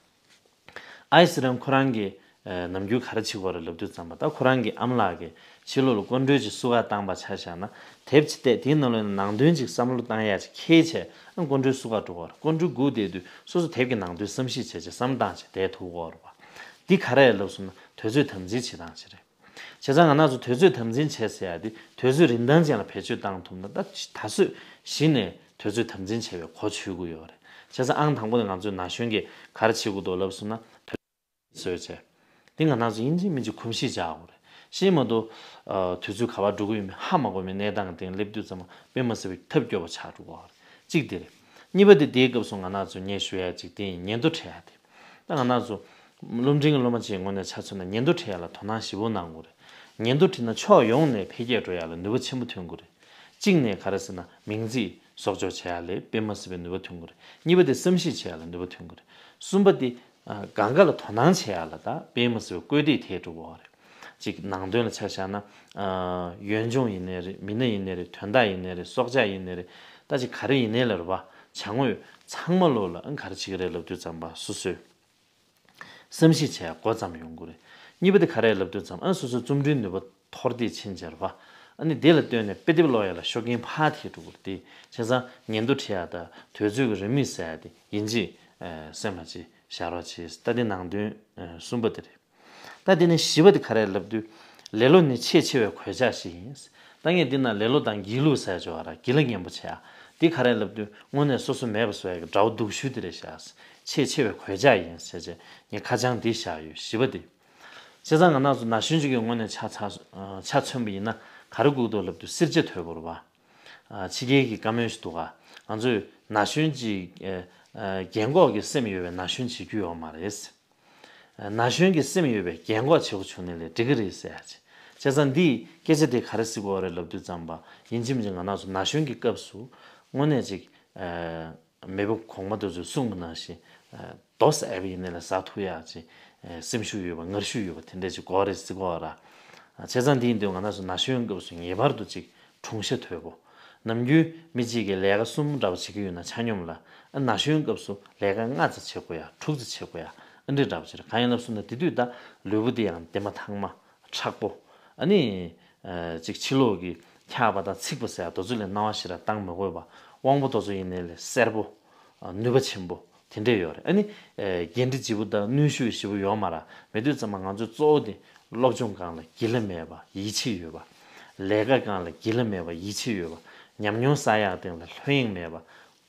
ཨའི་སི་རན་ཁོ་རང་གིས་ཨ་ནམ་རྒྱུན་ག་རེ་བྱེད་ཀྱི་ཡོད་རེད་ལབ་དུས་ཙམ་པ། ད་ཁོ་རང་གི་ཨ་མ་ལགས་ཀྱིས་ཕྱི་ལོགས་ལ་སྐོར་འགྲུལ་ཅིག་བསུ་ག་བཏང་པ་ཆ་བཞག་ན། དེབ་ཅིག་བལྟས། དེའི་ནང་ལོགས་ནས་ནང་དོན་ཅིག་བསམ་བློ་བཏང་ཡ་ཅིག་འཁྱེར་བྱས་ཨ་སྐོར་འགྲུལ་བསུ་ག་འགྲོ་གི་ཡོད་རེད། སྐོར་འགྲུལ་སྒུག་བསྡད་དུས་སོ་སོ་དེབ་ཀྱི་ནང་དོན་བསམ་གཞིག་བྱས་བྱས་བསམ་བློ་བཏང་བྱས་བསྡད་ཐུབ་ཀྱི་ཡོད་རེད་པ། འདི་ག་རེ་ལབ་སོང་ན་དུས་ཚོད་དམ་འཛིན་བྱེད་སྟངས་ཅིག་རེད། བྱས་ཙང་ང་རང་ཚོ་དུས་ཚོད་དམ་འཛིན་བྱེད་ཟེར་ཡ་དེ་དུས་ཚོད་རིན་ཐང་ཅན་ལ་བེད་སྤྱོད་བཏང་ཐུབ་ན། ད་ད་གཟོད་གཞི་ནས་དུས་ཚོད་དམ་འཛིན་བྱས་པའི་གོ་ཆོད་ཀྱི་ཡོད་རེད། བྱས་ཙང་ཨང་དང་པོ་ནས་ང་ཚོས་ན་གཞོན་གྱིས་ག་རེ་བྱེད་དགོས་འདུག་ལབ་སོང་ན། དུས་ཚོད་བཟོས་བྱས། འདི་ང་རང་ཚོ་ཡིན་གཅིག་མིན་གཅིག་གོམས་གཤིས་འཇགས་དགོས་རེད། གཞི་མ་གཏོགས་ཨ་དུས་ཚོད་ག་པར་འགྲོ་གི་ཡོད་མེད་ཧ་མ་གོ་བའི་གནས་སྟངས་སྟེང་སླེབས་དུས་ཙམ་པ་དཔེ་མ་སྲིད་པའི་ཐབས་སྐྱོ་པོ་ཆགས་འགྲོ་གི་ཡོད་རེད། གཅིག་དེ་རེད། གཉིས་པ་དེ་དེའི་སྐབས་སུ་ང་རང་ཚོ་ངས་ཞུ་ཡ་གཅིག་དེ་ཡིན། ཉེན་རྟོག་འཕྲད་ཡ་དེ། ད་ང་རང་ཚོ་སློབ་འབྲིང་གི་སློབ་མ་ཅིག་ངོས་ནས་ཆ་མཚོན་ན་ཉེན་རྟོག་འཕྲད་ཡ་ལ་དོ་སྣང་ཞེ་པོ་གནང་དགོས་རེད། ཉེན་རྟོག་འཕྲད་ན་ཕྱོགས་ཡོངས་ནས་འཕེལ་རྒྱས་འགྲོ་ཡ་ལ་ནུས་པ་ཆེན་པོ་ཐོན་དགོས་རེད། གཅིག་ནས་ག་རེ་ཟེར་ན་མིང་ཚིག་གསོག་འཇོག་བྱེད་ཡ་ལ་དཔེ་མ་སྲིད་པའི་ནུས་པ་ཐོན་གྱི་རེད། གཉིས་པ་དེ་བསམ་གཞིག་བྱེད་ཡ་ལ་ནུས་པ་ཐོན་གྱི་རེད། གསུམ་པ་དེ་ཨ་གང་ག་ལ་དོ་སྣང་བྱེད་ཡ་ལ་ད་དཔེ་མ་སྲིད་པའི་བཀོད་སྒྲིག་ཐེབས་འགྲོ་གི་ཡོད་རེད། ཅིག་ནང་དོན་ལ་ཆ་བཞག་ན། ཨ་ཡོན་ལྗོངས་ཡིན་ནའི་རེད། མི་སྣ་ཡིན་ནའི་རེད། དོན་དག་ཡིན་ནའི་རེད། སྲོག་ཆགས་ཡིན་ནའི་རེད། ད་ཅིག་ག་རེ་ཡིན་ནའི་ལ་རེད་པ། བྱ་དངོས་ཚང་མ་ལོག་ལ་ཨ་ག་རེ་བྱེད་ཀྱི་རེད་ལབ་དུས་ཙམ་པ་སོ་སོས་བསམ་གཞིག་བྱས་འགོ་བརྩམས་ཡོང་གི་རེད། གཉིས་པ་དེ་ག་རེ་ལབ་དུས་ཙམ་ཨ་སོ་སོའི་རྩོམ་འབྲིའི་ནུས་པ་མཐོར་འདེགས་ཕྱིན་བྱས་རེད་པ། ཨ་ནི་དེ་ལ་ལྟོས་ནས་དཔེ་དེབ་ཀློག་ཡ་ལ་ཤུགས་རྐྱེན་འཕར་ཐེབས་འགྲོ་གི་རེད་དེ། བྱས་ཙང་ཉིན་ཐོ་བྲིས་ཡ་དང་དུས་ཚོད་ཀྱི་རེའུ་མིག་ཟེར་ཡ་དེ་ཡིན་གཅིག་ཨ་སེམས་ལ་ཅིག་བཞག་རོགས་བྱེད། ད་དེ་ནང་དོན་ཨ་གསུམ་པ་དེ་རེད། ད་དེ་ནས་བཞི་པ་དེ་ག་རེ་ལབ་དུས། ལེ་ལོ་ནི་ཆེས་ཆེ་བའི་གོད་ཆག་ཞིག་ཡིན། ད་ངས་འདི་ན་ལེ་ལོ་དང་སྒྱིད་ལུག་ཟེར་ཆོག་ར་སྒྱིད་ལ་ངན་པོ་བྱས་ཨ། འདི་ག་རེ་ལབ་དུས་དངོས་གནས་སོ་སོ་མེད་པ་བཟོ་ཡ་གི་དགྲ་བོ་སྡུག་ཤོས་དེ་རེད་ཤག་ཆེས་ཆེ་བའི་གོད་ཆག་ཡིན་ཟེར་བྱས་ངས་ཁ་བྱང་འདི་བཞག་ཡོད། བཞི་པ་དེ། བྱས་ཙང་ང་རང་ཚོ་ན་གཞོན་ཅིག་གི་ངོས་ནས་ཆ་ཚ་ཆ་མཚོན་པ་ཡིན་ན་ག་རེ་སྒུག་འདུག་ལབ་དུས་སེར་ཆ་དོད་པོ་རེད་པ། ཕྱི་རྒྱལ་གྱི་བཀའ་མོལ་ཞིག་འདུག་ག་ང་ཚོས་ན་གཞོན་ཅིག་རྒན་གོག་གི་སེམས་ཡོད་པའི་ན་གཞོན་བྱེད་རྒྱུ་ཡོད་མ་རེད། ན་གཞོན་གྱི་སེམས་ཡོད་པའི་རྒན་གོག་བྱེད་དགོས་བྱུང་ནའི་ལས་འགྲིག་གི་རེད་ཟེར་ཡ་ཅིག་བྱས་ཙང་འདིས་སྐད་ཆ་དེ་ག་རེ་ཟེར་དགོས་རེད་ལབ་དུས་ཙམ་པ་ཡིན་གཅིག་མིན་གཅིག་ང་རང་ཚོ་ན་གཞོན་གྱི་སྐབས་སུ་དངོས་གནས་ཅིག་མེས་པོ་གོང་མ་དེ་ཚོས་གསུངས་པ་ནང་བཞིན་རྡོ་ཟེར་བ་ཡིན་ནའི་ལས་ཟ་ཐུབ་ཡ་ཅིག་སེམས་ཤུགས་ཡོད་པ་ངར་ཤུགས་ཡོད་པ་དེ་འདྲས་ཅིག་དགོས་རེད་ཟེར་དགོས་ར། བྱས་ཙང་འདི་ཡིན་དུས་ང་རང་ཚོ་ན་གཞོན་སྐབས་སུ་ངེས་པར་དུ་ཅིག་གྲུང་ཤ་དོད་པོ། ནམ་རྒྱུན་མི་གཅིག་གིས་ལས་ཀ་གསུམ་འདྲ་བོ་བྱེད་ཀྱི་ཡོད་ན་ཆ་སྙོམས་ལ། ཨ་ན་གཞོན་སྐབས་སུ་ལས་ཀ་ལྔ་ཙམ་བྱེད་དགོས་ཡ་དྲུག་ཙམ་བྱེད་དགོས་ཡ་ཨ་འདྲས་འདྲ་བོ་ཅིག་རེད། གང་ཡིན་ལབ་སོང་ན་དེ་དུས་ད་ལུས་པོ་དེ་ཡང་ལྡེ་མ་ཐག་མ་མཁྲེགས་པོ། ཨ་ནི། ཨ་ཅིག་ཕྱི་ལོགས་ཀྱི་འཁྱག་པ་དང་ཚིག་པ་ཟེར་ཡ་དེ་ཚོ་ལས་སྣང་བ་ཞེ་དྲག་བཏང་མི་དགོས་པ། དབང་པོ་དེ་ཚོ་ཡིན་ནའི་ལས་གསལ་པོ། ཨ་ནུས་པ་ཆེན་པོ། དེ་འདྲས་ཡོད་རེད། ཨ་ནི། ཨེ་འགན་འཁྲི་ལྗིད་པོ་དང་གནོན་ཤུགས་ཞེ་པོ་ཡོད་མ་རེད། མེད་དུས་ཙམ་པ་ང་ཚོའི་གཙོ་བོ་དེ་སློབ་སྦྱོང་སྒང་ལ་སྒྱིད་ལ་མེད་པ་ཡིད་ཆེས་ཡོད་པ། ལས་ཀ་སྒང་ལ་སྒྱིད་ལ་མེད་པ་ཡིད་ཆེས་ཡོད་པ། ཉམས་མྱོང་བསགས་ཡག་སྟེང་ལ་ལྷོད་གཡེང་མེད་པ།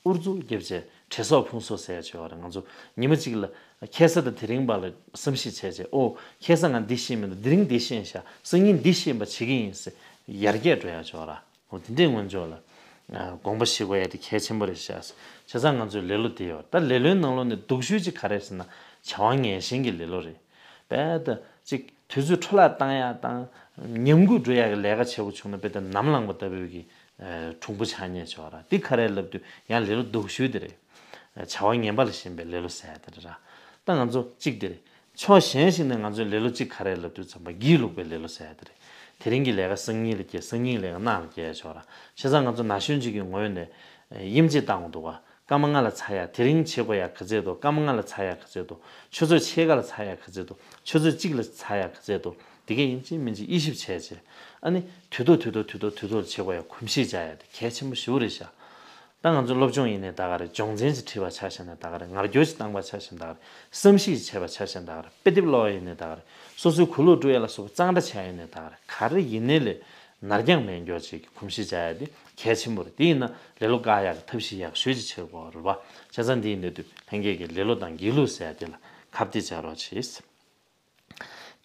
ཨུ་ཚུགས་རྒྱབ་བྱས་བྲེལ་གསོག་ཕུང་གསོག་ཟེར་ཡག་ཅིག་ཡོད་རེད། ང་ཚོ་ཉི་མ་གཅིག་ལ་ཁ་སང་དང་དེ་རིང་བར་ལ་བསམ་གཞིག་བྱས་བྱས་ཨོ་ཁ་སང་ང་འདི་ཤེས་མི་འདུག་དེ་རིང་འདི་ཤེས་ཤག་སང་ཉིན་འདི་ཤེས་པ་བྱེད་ཀྱི་ཡིན་ཟེར་ཡར་རྒྱས་འགྲོ་ཡག་ཅིག་ཡོད་རེད། འོ་དེ་འདྲའི་སྔོན་འཇོག་ལ་ཨ་དགོངས་པ་བཞེས་དགོས་ཡ་དེ་གལ་ཆེན་པོ་རེད་ཤག་བྱས་ཙང་ང་ཚོའི་ལེ་ལོ་དེ་ཡོད། ད་ལེ་ལོའི་ནང་ལོགས་ནས་སྡུག་ཤོས་ཅིག་ག་རེ་ཟེར་ན་བྱ་བ་ངན་ཞེན་གྱི་ལེ་ལོ་རེད། དཔེ་ད་ཅིག་དུས་ཚོད་འཕྲོ་བརླག་བཏང་ཡ་དང་ཉམས་རྒུད་འགྲོ་ཡ་གི་ལས་ཀ་བྱེད་དགོས་བྱུང་ན་དཔེ་ད་ནམ་ལངས་པ་ལྟ་བུའི་གི་ཨ་གྲུང་པོ་ཆགས་ཉེན་ཆེ་བ་ར། འདི་ག་རེ་ལབ་དུས་ཡང་ལེ་ལོ་སྡུག་ཤོས་དེ་རེད། བྱ་བ་ངན་པ་ལ་ཞེན་པའི་ལེ་ལོ་ཟེར་ཡ་དེ་རེད་ར། ད་ང་ཚོ་གཅིག་དེ་རེད། ཕྱོགས་གཞན་ཞིག་ནས་ང་ཚོའི་ལེ་ལོ་གཅིག་ག་རེ་ལབ་དུས་ཙམ་པ་སྒྱིད་ལུག་པའི་ལེ་ལོ་ཟེར་ཡ་དེ་རེད། དེ་རིང་གི་ལས་ཀ་སང་ཉིན་ལ་སྐྱེལ། སང་ཉིན་ལས་ཀ་གནངས་ལ་སྐྱེལ་ཡ་ཆོག་ར། བྱས་ཙང་ང་ཚོ་ན་གཞོན་གཅིག་གི་ངོས་ནས་དབྱེ་འབྱེད་བཏང་དགོས་འདུག་ག་སྐར་མ་ལྔ་ལ་ཚར་ཡ་དེ་རིང་བྱེད་དགོས་ཡ་ག་ཚད་འདུག་སྐར་མ་ལྔ་ལ་ཚར་ཡ་ག་ཚད་འདུག་ཆུ་ཚོད་ཕྱེད་ཀ་ལ་ཚར་ཡ་ག་ཚད་འདུག་ཆུ་ཚོད་གཅིག་ལ་ཚར་ཡ་ག་ཚད་འདུག་དེ་གས་ཡིན་གཅིག་མིན་གཅིག་དབྱེ་ཞིབ་བྱས་བྱས། ཨ་ནི་དུས་ཐོག་དུས་ཐོག་དུས་ཐོག་དུས་ཐོག་བྱེད་དགོས་ཡ་གོམས་གཤིས་འཇགས་ཡ་དེ་གལ་ཆེན་པོ་ཞེ་པོ་རེད་ཤག་ད་ང་ཚོ་སློབ་སྦྱོང་ཡིན་ནའི་ད་ག་རེད། སྦྱོང་ཚན་ཅིག་ཁྲིད་པ་ཆ་བཞག་ནའི་ད་ག་རེད། ངར་སྐྱོར་ཅིག་བཏང་པ་ཆ་བཞག་ནའི་ད་ག་རེད། བསམ་གཞིག་ཅིག་བྱས་པ་ཆ་བཞག་ནའི་ད་ག་རེད། དཔེ་དེབ་ཀློག་པ་ཡིན་ནའི་ད་ག་རེད། སོ་སོའི་གོས་ལོག་བཀྲུ་ཡ་ལ་སོགས་པ་གཙང་སྦྲ་བྱས་ཡིན་ནའི་ད་ག་རེད། ག་རེ་ཡིན་ནའི་ལས་ནར་འགྱངས་མེད་མགྱོགས་ཅིག་གི་གོམས་གཤིས་འཇགས་ཡ་དེ་གལ་ཆེན་པོ་རེད། དེ་ཡིན་ན་ལེ་ལོ་བཀག་ཡག་གི་ཐབས་ཤེས་ཡག་ཤོས་ཅིག་བྱེད་དགོས་རེད་པ། བྱས་ཙང་འདི་ཡིན་དུས་དུས་ལྷན་རྒྱས་ཀྱིས་ལེ་ལོ་དང་སྒྱིད་ལུག་ཟེར་ཡ་དེ་ལ་ཁ་གཏད་བྱ་རོགས་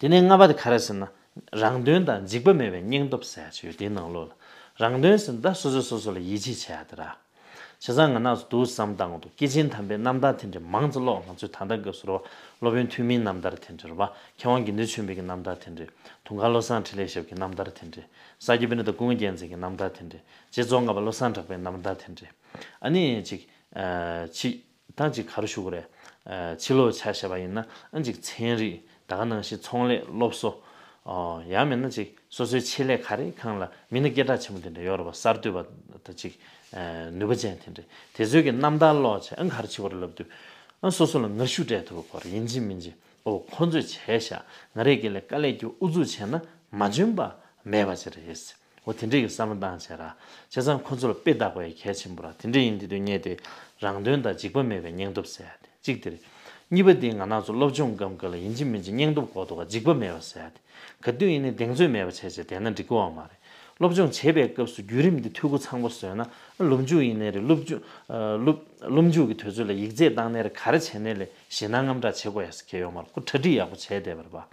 བྱེད། དེ་ནས་ལྔ་པ་དེ་ག་རེ་ཟེར་ན། རང་དོན་དང་འཇིགས་པ་མེད་པའི་སྙིང་སྟོབས་ཟེར་ཡ་ཅིག་ཡོད། དེའི་ནང་ལོགས་ལ་རང་དོན་ཟེར་ན་ད་སོ་སོས་སོ་སོ་ལ་ཡིད་ཆེས་བྱེད་ཡ་དེ་ར། བྱས་ཙང་ང་རང་ཚོ་འདུག་བསམ་བཏང་དགོས་འདུག་སྐྱེས་ཆེན་དམ་པའི་རྣམ་ཐར་དེ་འདྲ་མང་ཙམ་ཀློག་ང་ཚོས་ད་ལྟ་སྐབས་སུ་རོ། སློབ་དཔོན་ཐོན་མིའི་རྣམ་ཐར་དེ་འདྲ་རེད་པ། མཁས་དབང་དགེ་འདུན་ཆོས་འཕེལ་གྱི་རྣམ་ཐར་དེ་འདྲ། དུང་དཀར་བློ་བཟང་འཕྲིན་ལས་ཞབས་ཀྱི་རྣམ་ཐར་དེ་འདྲ། ས་སྐྱ་པཎྜི་ཏ་ཀུན་དགའ་རྒྱལ་མཚན་གྱི་རྣམ་ཐར་དེ་འདྲ། རྗེ་ཙོང་ཁ་པ་བློ་བཟང་གྲགས་པའི་རྣམ་ཐར་དེ་འདྲ། ཨ་ནི་ཅིག་ཨ་ཅིག་ད་ཅིག་ག་རེ་ཞུ་དགོས་རེད། ཨ་ཕྱི་ལོགས་ཆ་བཞག་པ་ཡིན་ན་ཨ་ཅིག་ཚན་རིག་ད་ག་ནང་བཞིན་ཚོང་ལས་སློབ་གསོ། ཨོ་ཡང་མིན་ན་ཅིག་སོ་སོའི་ཆེད་ལས་ག་རེ་གང་ལ་མི་སྣ་སྐད་གྲགས་ཆེན་པོ་དེ་འདྲ་ཡོད་རེད་པ། གསར་གཏོད་པ་ད་ཅིག་ཨ་ནུས་པ་ཅན་དེ་འདྲ་དེ་ཚོའི་གི་རྣམ་ཐར་ཀློག་བྱས་ཨ་ག་རེ་བྱེད་དགོས་རེད་ལབ་དུས་ཨ་སོ་སོ་ལ་ངར་ཤུགས་སྤྲད་ཐུབ་པ་དགོས་རེད། ཡིན་གཅིག་མིན་གཅིག་ཨོ་ཁོ་ཚོས་བྱས་ཤག་ང་རའི་སྒང་ལ་དཀའ་ལས་རྒྱབ་ཨུ་ཚུགས་བྱས་ན་མ་འཇོན་པ་མེད་པ་ཅིག་རེད། འོ་དེ་འདྲའི་གི་བསམ་བློ་བཏང་བྱས་ར། བྱས་ཙང་ཁོ་ཚོ་ལ་དཔེ་བལྟ་དགོས་ཡ་གལ་ཆེན་པོ་ར། དེ་འདྲ་ཡིན་དུས་དུས་ངས་དེ་རང་དོན་དང་འཇིགས་པ་མེད་པའི་སྙིང་སྟོབས་ཟེར་ཡ་དེ་གཅིག་དེ་རེད། གཉིས་པ་དེ་ང་རང་ཚོ་སློབ་སྦྱོང་སྐབས་འགའ་ལ་ཡིན་གཅིག་མིན་གཅིག་སྙིང་སྟོབས་དགོས་འདུག་ག་འཇིགས་པ་མེད་པ་ཟེར་ཡ་དེ། ག་དུས་ཡིན་ནའི་གདེང་ཚོད་མེད་པ་བྱས་བྱས་བསྡད་ན་འགྲིག་གི་ཡོད་མ་རེད། སློབ་སྦྱོང་བྱེད་པའི་སྐབས་སུ་བརྒྱུད་རིམ་འདི་འཐུས་སྒོ་ཚང་པོ་བཟོས་ན་སློབ་མཇུག་ཡིན་ནའི་རེད། སློབ་མཇུག་ཨ་སློབ་སློབ་མཇུག་གི་དུས་ཚོད་ལ་ཡིག་ཚད་བཏང་ནའི་རེད། ག་རེ་བྱས་ནའི་ལས་ཞེད་སྣང་དངངས་སྐྲག་བྱེད་དགོས་ཡ་ཟེར་གྱི་ཡོད་མ་རེད། ཁོ་གྲ་སྒྲིག་ཡག་པོ་བྱས་བསྡད་པ་རེད་པ།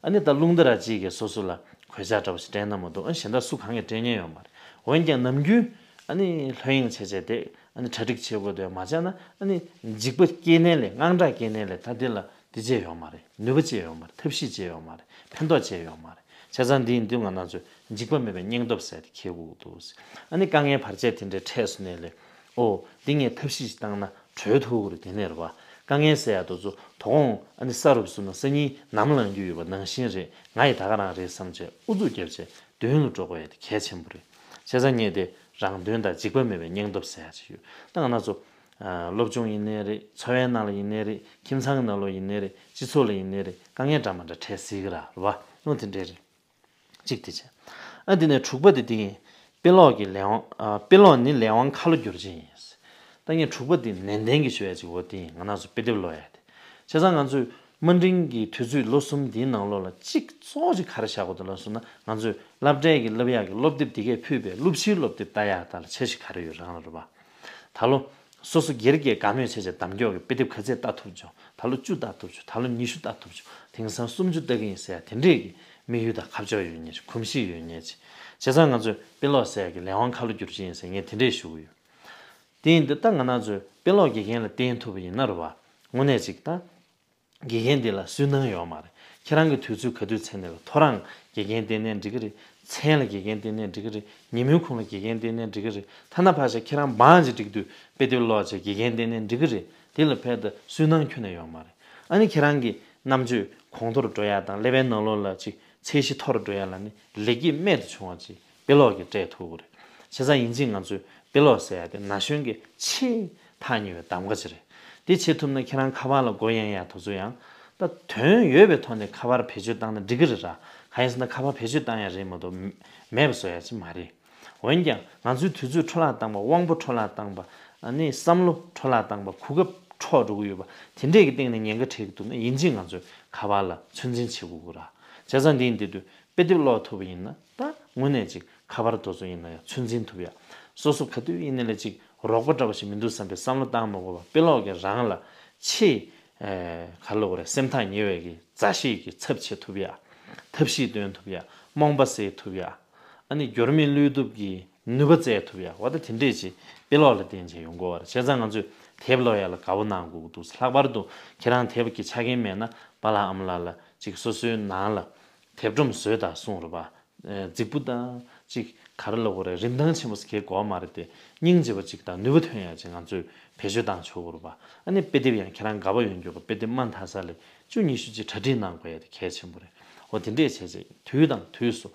ཨ་ནི་ད་རླུང་རྟ་ར་གཅིག་གིས་སོ་སོ་ལ་གོད་ཆག་འདྲ་བོ་ཞིག་སྤྲད་ན་མ་གཏོགས་ཨ་གཞན་དག་སུ་གང་གིས་སྤྲད་མཁན་ཡོད་མ་རེད། འོན་ཀྱང་ནམ་རྒྱུན་ཨ་ནི་ལྷོད་གཡེང་བྱས་བྱས་བསྡད་ཨ་ནི་གྲ་སྒྲིག་བྱེད་དགོས་འདུག་མ་བྱས་ན་ཨ་ནི་འཇིགས་པ་སྐྱེས་ནའི་ལས་དངངས་སྐྲག་སྐྱེས་ནའི་ལས་ད་འདི་ལ་འདི་བྱས་ཡོད་མ་རེད། ནུས་པ་བྱས་ཡོད་མ་རེད། ཐབས་ཤེས་བྱས་ཡོད་མ་རེད། ཕན་ཐོགས་བྱས་ཡོད་མ་རེད། བྱས་ཙང་འདི་ཡིན་དུས་ང་རང་ཚོས་ འཇིགས་པ་མེད་པའི་སྙིང་སྟོབས་ཟེར་དེ་འཁྱེར་དགོས་ཀྱི་འདུག། ཨ་ནི་དཀའ་ངལ་བར་ཆད་དེ་འདྲའི་འཕྲད་སོང་ནས་ལས། ཨོ། འདི་ངས་ཐབས་ཤེས་ཤིག་བཏང་ན་གྲོལ་ཐུབ་ཀྱི་རེད། དེ་ནས་རེད་བ། དཀའ་ངལ་ཟེར་ཡ་དེ་ཚོ་དོ་དགོང་ཨ་ནི་ས་རུབ་སོང་ན་སང་ཉིན་ནམ་ལངས་རྒྱུ་ཡོད་པ་ནང་བཞིན་རེད། ང་ཡི་ད་ག་རང་རེད་བསམ་བྱས་ཨུ་ཚུགས་རྒྱབ་བྱས་མདུན་ལ་འགྲོ་དགོས་ཡ་དེ་གལ་ཆེན་པོ་རེད། བྱས་ཙང་ངས་དེ་རང་དོན་དང་འཇིགས་པ་མེད་པའི་སྙིང་སྟོབས་ཟེར་ཡ་ཅིག་ཡོད། ད་ང་རང་ཚོ་ཨ་སློབ་སྦྱོང་ཡིན་ནའི་རེད། འཚོ་བའི་ནང་ལ་ཡིན་ནའི་རེད། ཁྱིམ་ཚང་གི་ནང་ལོགས་ཡིན་ནའི་རེད། སྤྱི་ཚོགས་ལ་ཡིན་ནའི་རེད། དཀའ་ངལ་འདྲ་མི་འདྲ་འཕྲད་སྲིད་ཀྱི་ར། རེད་བ། ཨོ་དེ་འདྲས་རེད། གཅིག་དེ་བྱས། ཨ་འདི་ནས་དྲུག་པ་དེ་འདི་ཡིན། དཔེ་ཀློག་གི་ལས་དབང་། ཨ་དཔེ་ཀློག་ནི་ལས་དབང་ཁ་ལོ་བསྒྱུར་ཅན་ཡིན། ད་ངས་དྲུག་པ་འདི་ནན་ཏན་གྱིས་ཞུ་ཡ་ཅིག་འོ་དེ་ཡིན། ང་རང་ཚོ་དཔེ་དེབ་ཀློག་ཡ་དེ། བྱས་ཙང་ང་ཚོས་དམའ་འབྲིང་གི་དུས་ཚོད་ལོ་གསུམ་འདིའི་ནང་ལོགས་ལ་གཅིག་གཙོ་བོ་ཅིག་ག་རེ་བཞག་དགོས་འདུག་ལབ་སོང་ན། ང་ཚོས་སློབ་གྲྭའི་གི་སློབ་ཡག་གི་སློབ་དེབ་དེ་གས་ཕུད་པའི་སློབ་ཕྱིའི་སློབ་དེབ་ལྟ་ཡག་ད་ལ་འཆར་གཞི་ག་རེ་ཡོད་རང་ལ་རེད་པ། ད་ལོ་སོ་སོ་སྒེར་གྱི་དགའ་མོས་བྱས་བྱས་གདམ་སྐྱོག་གི་དཔེ་དེབ་ག་ཚད་ལྟ་ཐུབ་བྱུང་། ད་ལོ་བཅུ་ལྟ་ཐུབ་བྱུང་། ད་ལོ་ཉི་ཤུ་ལྟ་ཐུབ་བྱུང་། དེང་སང་སུམ་ཅུ་ལྟ་གི་ཡིན་ཟེར་ཡ་དེ་འདྲས་ཀྱི་དམིགས་ཡུལ་དང་ཁ་ཕྱོགས་ཡོད་མཁན་ཞིག་གོམས་གཤིས་ཡོད་མཁན་ཞིག་བྱས་ཙང་ང་ཚོས་དཔེ་ཀློག་ཟེར་ཡ་གི་ལས་དབང་ཁ་ལོ་བསྒྱུར་གྱི་ཡིན་ཟེར་ངས་དེ་འདྲས་ཞུ་གི་ཡོད། དེ་ཡིན་དུས་ད་ང་རང་ཚོས་དཔེ་ཀློག་དགེ་རྒན་ལ་བསྟེན་ཐུབ་པ་ཡིན་ན་རེད་བ། དངོས་གནས་ཅིག་ད། དགེ་རྒན་འདི་ལ་སུན་སྣང་ཡོད་མ་རེད། ཁྱེད་རང་གི་དུས་ཚོད་ག་དུས་ཚེ་ནས་ལ་ཐོ་རངས་དགེ་རྒན་བསྟེན་ནས་འགྲིག་གི་རེད། མཚན་ལ་དགེ་རྒན་བསྟེན་ནས་འགྲིག་གི་རེད། ཉིན་མོའི་ཁོངས་ལ་དགེ་རྒན་བསྟེན་ནས་འགྲིག་གི་རེད། ཐ་ན་ཕར་བཞག་ཁྱེད་རང་འབངས་ཅིག་འགྲིག་དུས་དཔེ་དེབ་ཀློག་བྱས་དགེ་རྒན་བསྟེན་ནས་འགྲིག་གི་རེད། དེ་ལ་ཕལ་དུ་སུན་སྣང་ཁྱོན་ནས་ཡོད་མ་རེད། ཨ་ནི་ཁྱེད་རང་གི་རྣམ་དཔྱོད་གོང་མཐོར་འགྲོ་ཡ་དང་ཀླད་པའི་ནང་ལོགས་ལ་ཅིག་ཚད་གཞི་མཐོ་རུ་འགྲོ་ཡ་ལ་ནི་ལེགས་སྐྱེས་རྨད་དུ་བྱུང་བ་ཅིག་དཔེ་ཀློག་གིས་སྤྲད་ཐུབ་ཀྱི་རེད། བྱས་ཙང་ཡིན་གཅིག་ང་ཚོས་དཔེ་ཀློག་ཟེར་ཡ་དེ་ན་གཞོན་གྱི་ཆེས་ཐག་ཉེ་བའི་གདམ་ག་ཅིག་རེད། དེ་བྱེད་ཐུབ་ན་ཁྱེད་རང་ཁ་པར་ལ་སྒོ་གཡེང་ཡ་དེ་ཚོ་ཡང་ད་དོན་ཡོད་པའི་ཐོག་ནས་ཁ་པར་བེད་སྤྱོད་བཏང་ན་འགྲིག་གི་རེད་ར། གང་ཡིན་ཟེར་ན་ཁ་པར་བེད་སྤྱོད་བཏང་ཡ་རེད་མ་གཏོགས་མེད་པ་བཟོ་ཡ་ཅིག་མ་རེད། འོན་ཀྱང་ང་ཚོའི་དུས་ཚོད་འཕྲོ་བརླག་བཏང་པ། དབང་པོ་འཕྲོ་བརླག་བཏང་པ། ཨ་ནི་བསམ་བློ་འཕྲོ་བརླག་བཏང་པ། གོ་སྐབས་འཕྲོག་འགྲོ་གི་ཡོད་པ་དེ་འདྲས་ཀྱི་སྟེང་ནས་ཉེན་ཁ་འཕྲད་ཀྱི་འདུག་ན་ཡིན་གཅིག་ང་ཚོས་ཁ་པར་ལ་ཚོད་འཛིན་བྱེད་དགོས་ཀྱི་ར། བྱས་ཙང་འདི་ཡིན་དུས་དཔེ་དེབ་ཀློག་ཐུབ་པ་ཡིན་ན་ད་དངོས་གནས་ཅིག་ཁ་པར་དེ་ཚོ་ཡིན་ན་ཡང་ཚོད་འཛིན་ཐུབ་ཡ། སོ་སོ་ག་དུས་ཡིན་ནའི་ལས་ཅིག་རོགས་པ་འདྲ་བ་ཞིག་མི་འདུག་བསམ་པའི་བསམ་བློ་བཏང་མ་དགོས་པ། དཔེ་ཀློག་གིས་རང་ལ་ཆེས་ཨེ་ག་རེ་ལབ་དགོས་རེད། སེམས་ཐག་ཉེ་བའི་གི་མཛའ་བཤེས་ཀྱི་ཚབ་བྱེད་ཐུབ་ཡ། ཐབས་ཤེས་སྟོན་ཐུབ་ཡ། རྨོངས་པ་སེལ་ཐུབ་ཡ། ཨ་ནི་འགྱུར་མེད་བློས་གཏུབ་ཀྱི་ནུས་པ་བཙལ་ཐུབ་ཡ། འོ་ད་དེ་འདྲས་ཅིག་དཔེ་ཀློག་ལ་བརྟེན་བྱས་ཡོང་དགོས་པ་རེད། བྱས་ཙང་ང་ཚོས་དེབ་ཀློག་ཡ་ལ་དགའ་བོ་གནང་དགོས་ཀྱི་འདུག། ལྷག་པར་དུ་ཁྱེད་རང་དེབ་ཀྱི་ཆ་རྐྱེན་མེད་ན་པཱ་ལགས་ཨ་མ་ལགས་ལ་ཅིག་སོ་སོའི་ནང་ལ་དེབ་སྒྲོམ་བཟོས་དང་གསུངས་རོགས་པ། ཨེ་རྫིག་པོ་དང་ཅིག་ག་རེ་ལབ་དགོས་རེད། རིན་ཐང་ཆེན་པོ་ཟེར་གྱི་དགོས་མ་རེད་དེ། སྙིང་རྗེ་པོ་ཅིག་དང་ནུས་པ་ཐོན་ཡ་ཅིག་ང་ཚོས་བེད་སྤྱོད་བཏང་ཆོག་གི་རེད་པ། ཨ་ནི་དཔེ་དེབ་ཡང་ཁྱེད་རང་དགའ་པོ་ཡོང་རྒྱུ་གི་དཔེ་དེབ་མ་མཐའ་ས་ལས་བཅུ་ཉི་ཤུ་ཅིག་གྲ་སྒྲིག་གནང་དགོས་ཡ་དེ་གལ་ཆེན་པོ་རེད། འོ་དེ་འདྲས་བྱས་བྱས་དུས་དང་དུས་སུ་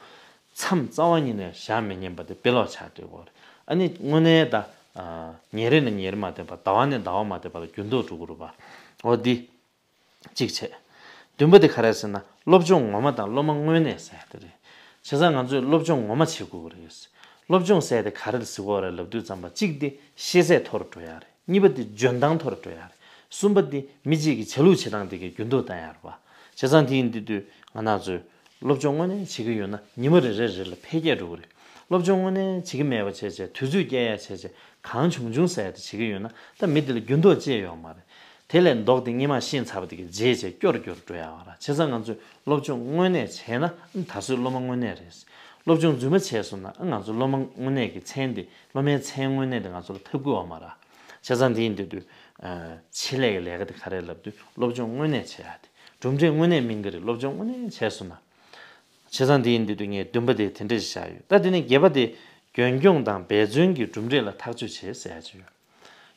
མཚམས་རྩ་བ་ཉིད་ནས་བཞག་མི་ཉན་པ་དེ་དཔེ་ཀློག་ཆགས་སྡོད་དགོས་རེད། ཨ་ནི་དངོས་གནས་ད་ཨ་ཉིན་རེ་ནས་ཉིན་རེ་མ་བསྡད་པ། ཟླ་བ་ནས་ཟླ་བ་མ་བསྡད་པ་ལ་འགྱུར་ལྡོག་འགྲོ་གི་རེད་པ། འོ་འདི། གཅིག་བྱས། བདུན་པ་དེ་ག་རེ་ཟེར་ན་སློབ་སྦྱོང་ངོ་མ་དང་སློབ་མ་དངོས་གནས་ཟེར་ཡ་དེ་རེད། བྱས་ཙང་ང་ཚོས་སློབ་སྦྱོང་ངོ་མ་བྱེད་དགོས་ཀྱི་རེད། སློབ་སྦྱོང་ཟེར་ཡ་དེ་ག་རེ་ཟེར་དགོས་རེད་ལབ་དུས་ཙམ་པ། གཅིག་དེ་ཤེས་ཚད་མཐོ་རུ་འགྲོ་ཡ་རེད། གཉིས་པ་དེ་འཇོན་ཐང་མཐོ་རུ་འགྲོ་ཡ་རེད། གསུམ་པ་དེ་མི་གཅིག་གི་བྱ་ལུགས་བྱེད་སྟངས་དེ་གའི་འགྱུར་ལྡོག་བཏང་ཡ་རེད་པ། བྱས་ཙང་དེ་ཡིན་དུས་དུས་ང་རང་ཚོས་སློབ་སྦྱོང་དངོས་གནས་བྱེད་ཀྱི་ཡོད་ན་ཉི་མ་རེ་རེ་རེ་ལ་འཕེལ་རྒྱས་འགྲོ་གི་རེད། སློབ་སྦྱོང་དངོས་གནས་བྱེད་ཀྱི་མེད་པ་བྱས་བྱས། དུས་ཚོད་བསྐྱལ་ཡ་བྱས་བྱས། གང་བྱུང་བྱུང་ཟེར་ཡ་དེ་བྱེད་ཀྱི་ཡོད་ན་ད་མི་དེ་ལ་འགྱུར་ལྡོག་ཅི་ཡང་ཡོད་མ་རེད། དེ་ལས་ལྡོག་སྟེ་སྔོན་མ་ཤེས་ཚར་བ་དེ་གའི་རྗེས་བྱས་སྐྱོ་རུ་སྐྱོ་རུ་འགྲོ་ཡ་བ་ར། བྱས་ཙང་ང་ཚོས་སློབ་སྦྱོང་དངོས་གནས་བྱས་ན་ད་གཟོད་སློབ་མ་དངོས་གནས་རེད། སློབ་སྦྱོང་རྫུན་མ་བྱས་སོང་ན་ང་ཚོ་སློབ་མ་དངོས་གནས་ཀྱི་མཚན་དེ། སློབ་མའི་མཚན་དངོས་གནས་དེ་ང་ཚོ་ལ་ཐོབ་ཀྱི་ཡོད་མ་རེད། བྱས་ཙང་དེ་ཡིན་དུས་དུས། ཨ་ཆེད་ལས་ཀྱི་ལས་ཀ་དེ་ག་རེ་ལབ་དུས་སློབ་སྦྱོང་དངོས་གནས་བྱེད་ཡ་དེ། གྲུབ་འབྲས་དངོས་གནས་སྨིན་གྱི་རེད། སློབ་སྦྱོང་དངོས་གནས་བྱས་སོང་ན། བྱས་ཙང་དེ་ཡིན་དུས་དུས་ངས་བདུན་པ་དེ་དེ་འདྲ་ཞིག་བཞག་ཡོད། ད་དེ་ནས་བརྒྱད་པ་དེ་རྒྱུན་འཁྱོངས་དང་འབད་བརྩོན་གྱིས་གྲུབ་འབྲས་ལ་ཐག་གཅོད་བྱེད་ཟེར་ཡ་ཅིག་ཡོད།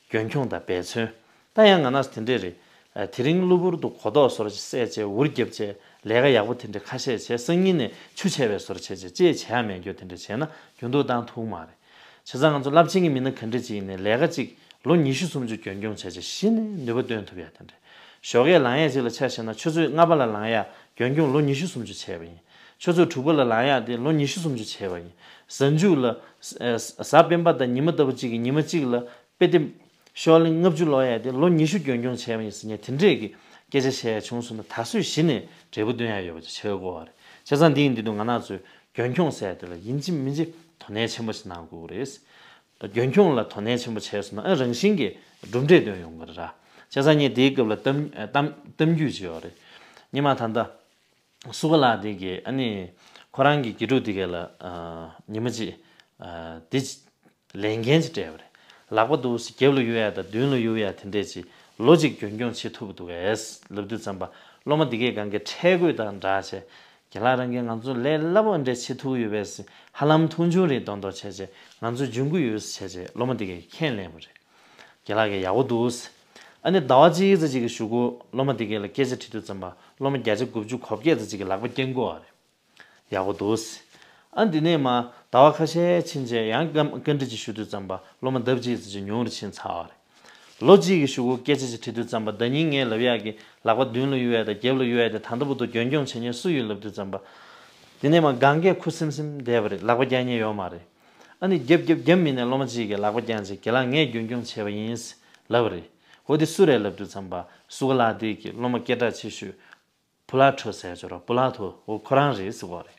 རྒྱུན་འཁྱོངས་དང་འབད་བརྩོན། ད་ཡང་ང་རང་དེ་འདྲས་རེད། ཨ་དེ་རིང་གློ་བུར་དུ་གོ་རྟོགས་སོར་ཅིག་སད་བྱས། འུར་རྒྱབ་བྱས། ལས་ཀ་ཡག་པོ་དེ་འདྲས་ཁ་ཤས་བྱས། སང་ཉིན་ནས་ཆུ་ཆད་པའི་སོར་བྱས་བྱས། ཅེས་བྱེད་ཡ་མེད་རྒྱུ་དེ་འདྲས་བྱས་ན་འགྱུར་ལྡོག་བཏང་ཐུབ་མ་རེད། བྱས་ཙང་ང་ཚོ་རླབས་ཆེན་གྱི་མི་སྣ་ག་འདྲས་ཅིག་ཡིན་ནའི་ལས་ཀ་ཅིག་ལོ་ཉི་ཤུ་སུམ་ཅུ་རྒྱུན་འཁྱོངས་བྱས་བྱས་གཞི་ནས་ནུས་པ་བཏོན་ཐུབ་ཡ་དེ་འདྲས། ཞོགས་ཀས་ལངས་ཡས་ཅིག་ལ་ཆ་བཞག་ན་ཆུ་ཚོད་ལྔ་པ་ལ་ལངས་ཡ་རྒྱུན་འཁྱོངས་ལོ་ཉི་ཤུ་སུམ་ཅུ་བྱས་པ་ཡིན། ཆུ་ཚོད་དྲུག་པ་ལ་ལངས་ཡ་དེ་ལོ་ཉི་ཤུ་སུམ་ཅུ་བྱས་པ་ཡིན། གཟའ་མཇུག་ལ་ཨ་གཟའ་སྤེན་པ་དང་ཉི་མ་ལྟ་བུ་གཅིག་གི་ཉི་མ་གཅིག་ལ་དཔེ་དེབ་ཤོག་ལྷེ་ལྔ་བཅུ་ཀློག་ཡ་དེ་ལོ་ཉི་ཤུ་རྒྱུན་འཁྱོངས་བྱས་པ་ཡིན་ཟེར་ནས་དེ་འདྲས་ཀྱི་སྐད་ཆ་བཤད་ཡ་བྱུང་སོང་ན་ད་གཟོད་གཞི་ནས་འབྲས་བུ་སྟོན་ཡ་ཡོད་པ་ཅིག་ཆགས་ཀྱི་ཡོད་རེད། བྱས་ཙང་འདི་ཡིན་དུས་ང་རང་ཚོས་རྒྱུན་འཁྱོངས་ཟེར་ཡ་དེ་ལ་ཡིན་གཅིག་མིན་གཅིག་དོ་ནན་ཆེན་པོ་ཞིག་གནང་དགོས་ཀྱི་རེད། རྒྱུན་འཁྱོངས་ལ་དོ་ནན་ཆེན་པོ་བྱས་སོང་ན་ཨ་རང་བཞིན་གྱིས་གྲུབ་འབྲས་ཐོན་ཡོང་གི་རེད་ར། བྱས་ཙང་ངས་དེའི་སྐབས་ལ་གཏམ་གཏམ་གཏམ་རྒྱུད་ཅིག་ཡོད་རེད། སྔོན་མ་ད་ལྟ་སུ་ག་ལགས་དེ་གིས་ཨ་ནི་ཁོ་རང་གི་དགེ་ཕྲུག་དེ་གས་ལ་ཨ་ཉི་མ་གཅིག་ཨ་དེ་ལས་འགན་ཅིག་སྤྲད་པ་རེད། ལག་པ་འདུག་སེ་རྒྱབ་ལ་གཡུག་ཡ་དང་མདུན་ལ་གཡུག་ཡ་དེ་འདྲས་ཅིག་ལོ་གཅིག་རྒྱུན་འཁྱོངས་བྱེད་ཐུབ་འདུག་གས་ལབ་དུས་ཙམ་པ་སློབ་མ་དེ་གས་གང་ག་ཁྲེལ་དགོད་དང་འདྲ་བྱས། རྒན་ལགས་རང་གིས་ང་ཚོ་ལས་སླ་པོ་འདྲ་བྱེད་ཐུབ་ཡོད་པས་ཟེར། ཧ་ལམ་མཐོང་ཆུང་རེད་མདོག་མདོག་བྱས་བྱས། ང་ཚོ་འཇོན་གི་ཡོད་ཟེར་བྱས་བྱས་སློབ་མ་དེ་གས་ཁས་ལེན་པ་རེད། རྒན་ལགས་ཀྱིས་ཡག་པོ་འདུག་ཟེར། ཨ་ནི་ཟླ་བ་གཅིག་ཙམ་ཅིག་གི་གཞུག་གུ་སློབ་མ་དེ་གས་ལ་སྐད་ཆ་དྲིས་དུས་ཙམ་པ་སློབ་མ་བརྒྱ་ཆ་དགུ་བཅུ་གོ་བརྒྱད་ཙམ་ཅིག་གིས་ལག་པ་བརྐྱངས་གི་ཡོད་རེད། ཡག་པོ་འདུག་ཟེར། ཨ་འདི་ནས་མར་ཟླ་བ་ཁ་ཤས་ཕྱིན་བྱས་ཡང་བཀའ་བཀའ་འདྲི་ཅིག་ཞུ་དུས་ཙམ་པ་སློབ་མ་ལྡབ་གཅིག་ཙམ་ཅིག་ཉུང་རུ་ཕྱིན་ཚར་བ་རེད། ལོ་གཅིག་གི་གཞུག་གུ་སྐད་ཆ་ཅིག་དྲིས་དུས་ཙམ་པ་ཟླ་ཉིན་ངས་ལབ་ཡག་གི་ལག་པ་མདུན་ལ་གཡུག་ཡག་དང་རྒྱབ་ལ་གཡུག་ཡག་དེ་ད་ལྟ་བར་དུ་རྒྱུན་སྐྱོང་བྱེད་མཁན་སུ་ཡོད་ལབ་དུས་ཙམ་པ། དེ་ནས་མར་སྒང་གས་ཁུ་སིམ་སིམ་བསྡད་པ་རེད། ལག་པ་རྒྱག་མཁན་ཡོད་མ་རེད། ཨ་ནི་རྒྱབ་རྒྱབ་རྒྱབ་མི་ནས་སློབ་མ་གཅིག་གིས་ལག་པ་བརྐྱངས་བྱས་རྒན་ལགས་ངས་རྒྱུན་སྐྱོང་བྱས་པ་ཡིན་ལབ་པ་རེད། འོ་དེ་སུ་རེད་ལབ་དུས་ཙམ་པ་སུ་ག་ལགས་དེ་གི་སློབ་མ་སྐད་གྲགས་ཆེ་ཤོས། པུ་ལ་ཁྲོ་ཟེར་ཅོ་ར་པུ་ལ་ཐོ་འོ་ཁོ་རང་རེད་ཟེར་གོ་རེད།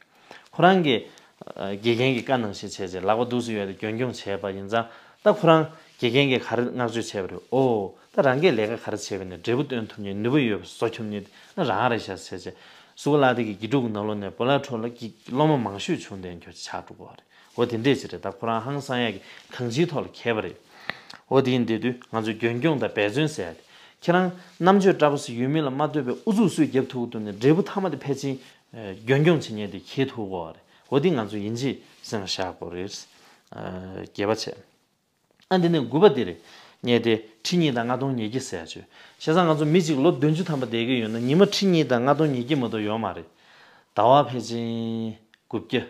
ཁོ་རང་གིས་ཨ་དགེ་རྒན་གྱི་བཀའ་ནང་བཞིན་བྱས་རྗེས་ལག་པ་འདུག་སེ་ཡོད་དེ་རྒྱུན་སྐྱོང་བྱས་པ་ཡིན་ཙང་། ད་ཁོ་རང་དགེ་རྒན་གྱིས་ག་རེ་བསྔགས་བརྗོད་བྱས་པ་རེད། ཨོ་ད་རང་གིས་ལས་ཀ་ག་རེ་བྱས་པ་ནས་འབྲས་བུ་སྟོན་ཐུབ་མཁན་ནུས་པ་ཡོད་པ་བཟོ་ཐུབ་མཁན་ན་རང་རེད་ཤག་ཟེར་རྗེས། སུ་ག་ལགས་དེ་གི་དགེ་ཕྲུག་གི་ནང་ལོགས་ནས་པུ་ལ་ཁྲོ་ལ་གི་སློབ་མ་མང་ཤོས་བྱུང་བསྡད་མཁན་ཆགས་འགྲོ་གི་རེད། འོ་དེ་འདྲས་ཅིག་རེད། ད་ཁོ་རང་ཧང་སང་ཡག་གི་གང་ཅིའི་ཐོག་ལ་མཁས་པ་རེད། འོ་དེ་ཡིན་དེ་དུས་ང་ཚོ་རྒྱུན་སྐྱོང་དང་འབད་བརྩོན་ཟེར་ཡག་དེ། ཁྱེད་རང་རྣམ་དཔྱོད་འདྲ་པོ་ཞིག་ཡོད་མེད་ལ་མ་ལྟོས་པའི་ཨུ་ཚུགས་སུས་རྒྱབ་ཐུབ་ཀྱི་འདུག་ནས་འབྲས་བུ་མཐའ་མ་དེ་ཕལ་ཆེར་རྒྱུན་སྐྱོང་བྱེད་མཁན་དེ་འཁྱེར་ཐུབ་ཀྱི་ཡོད་རེད། འོ་དེ་ང་ཚོ་ཡིན་གཅིག་སེམས་ལ་བཞག་དགོས་རེད། བརྒྱད་པ་བྱས། ཨ་འདི་ནས་དགུ་པ་འདི་རེད། ངས་དེ་ཁྲི་གཉིས་དང་ལྔ་སྟོང་ཉིས་བརྒྱ་ཟེར་ཡག་བྱོས། བྱས་ཙང་ང་ཚོ་མི་གཅིག་ལོ་བདུན་ཅུ་ཐམ་པ་བསྡད་ཀྱི་ཡོད་ན་ཉི་མ་ཁྲི་གཉིས་དང་ལྔ་སྟོང་ཉིས་བརྒྱ་མ་གཏོགས་ཡོད་མ་རེད། ཟླ་བ་ཕལ་ཆེར་དགུ་བརྒྱ།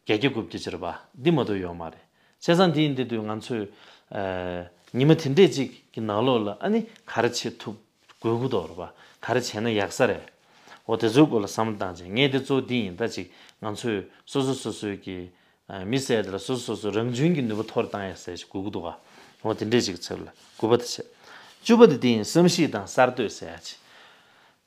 བརྒྱད་བརྒྱ་དགུ་བརྒྱ་ཅིག་རེད་པ། འདི་མ་གཏོགས་ཡོད་མ་རེད། བྱས་ཙང་འདི་ཡིན་དེ་དུས་ང་ཚོས་ཨ་ཉི་མ་དེ་འདྲས་ཅིག་གི་ནང་ལོགས་ལ་ཨ་ནི་ག་རེ་བྱེད་ཐུབ་དགོས་ཀྱི་འདུག་རེད་པ། ག་རེ་བྱས་ན་ཡག་ས་རེད། འོ་དེ་ཚོའི་སྐོར་ལ་བསམ་བློ་བཏང་བྱས། ངས་དེ་གཙོ་བོ་འདི་ཡིན། ད་ཅིག་ང་ཚོས་སོ་སོ་སོ་སོའི་གི་ཨ་མི་ཟེར་དེ་ལ་སོ་སོ་སོ་སོ་རང་གཅུན་གྱི་ནུས་པ་མཐོ་རུ་བཏང་ཡག་ཟེར་ཞིག་དགོས་ཀྱི་འདུག་ག་འོ་དེ་འདྲས་ཅིག་ཚབ་ལ་དགུ་པ་དེ་བྱས། བཅུ་པ་དེ་འདི་ཡིན། བསམ་གཞིག་དང་གསར་གཏོད་ཟེར་ཡག་ཅིག་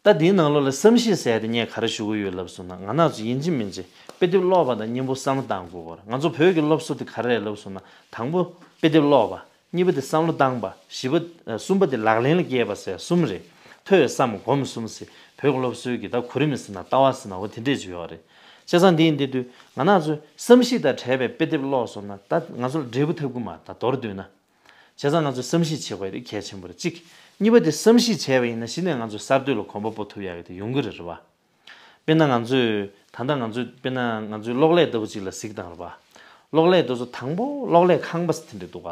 ད་འདིའི་ནང་ལོགས་ལ་བསམ་གཞིག་ཟེར་ཡག་དེ་ངས་ག་རེ་ཞུ་གི་ཡོད་ལབ་སོང་ན། ང་རང་ཚོ་ཡིན་གཅིག་མིན་གཅིག་དཔེ་དེབ་ཀློག་པ་དང་མཉམ་པོ་བསམ་བློ་བཏང་དགོས་ཀྱི་རེད། ང་ཚོ་བོད་ཀྱི་སློབ་གསོ་དེ་ག་རེ་རེད་ལབ་སོང་ན། དང་པོ་དཔེ་དེབ་ཀློག་པ། གཉིས་པ་དེ་བསམ་བློ་བཏང་པ། བཞི་པ་ཨ་གསུམ་པ་དེ་ལག་ལེན་ལ་བཀལ་བ་ཟེར་གསུམ་རེད། ཐོས་བསམ་སྒོམ་གསུམ་ཟེར་བོད་ཀྱི་སློབ་གསོའི་གི་ད་གོ་རིམ་ཟེར་ན་ལྟ་བ་ཟེར་ན་འོ་དེ་འདྲས་ཅིག་ཡོད་རེད། བྱས་ཙང་འདི་ཡིན་དེ་དུས་ང་རང་ཚོས་བསམ་གཞིག་དང་བྲལ་བའི་དཔེ་དེབ་ཀློག་སོང་ན་ད་ང་ཚོ་ལ་འབྲས་བུ་ཐོབ་ཀྱི་མ་རེད། ད་མདོར་བསྡུས་ན། བྱས་ཙང་ང་ཚོས་བསམ་གཞིག་བྱེད་དགོས་རེད། གལ་ཆེན་པོ་རེད། གཅིག་གཉིས་པ་དེ་བསམ་གཞིག་བྱས་པ་ཡིན་ན་གཞི་ནས་ང་ཚོས་གསར་གཏོད་ལ་གོམ་པ་སྤོ་ཐུབ་ཡག་གི་དེ་ཡོང་གི་རེད། རེད་པ། དཔེར་ན་ང་ཚོས་ད་ལྟ་ང་ཚོས་དཔེར་ན་ང་ཚོའི་གློག་ཀླད་ལྟ་བུ་ཅིག་ལ་གཟིགས་དང་རེད་པ། གློག་ཀླད་དེ་ཚོ་དང་པོ་གློག་ཀླད་ཁང་པ་ཟེར་དེ་འདྲ་འདུག་ག་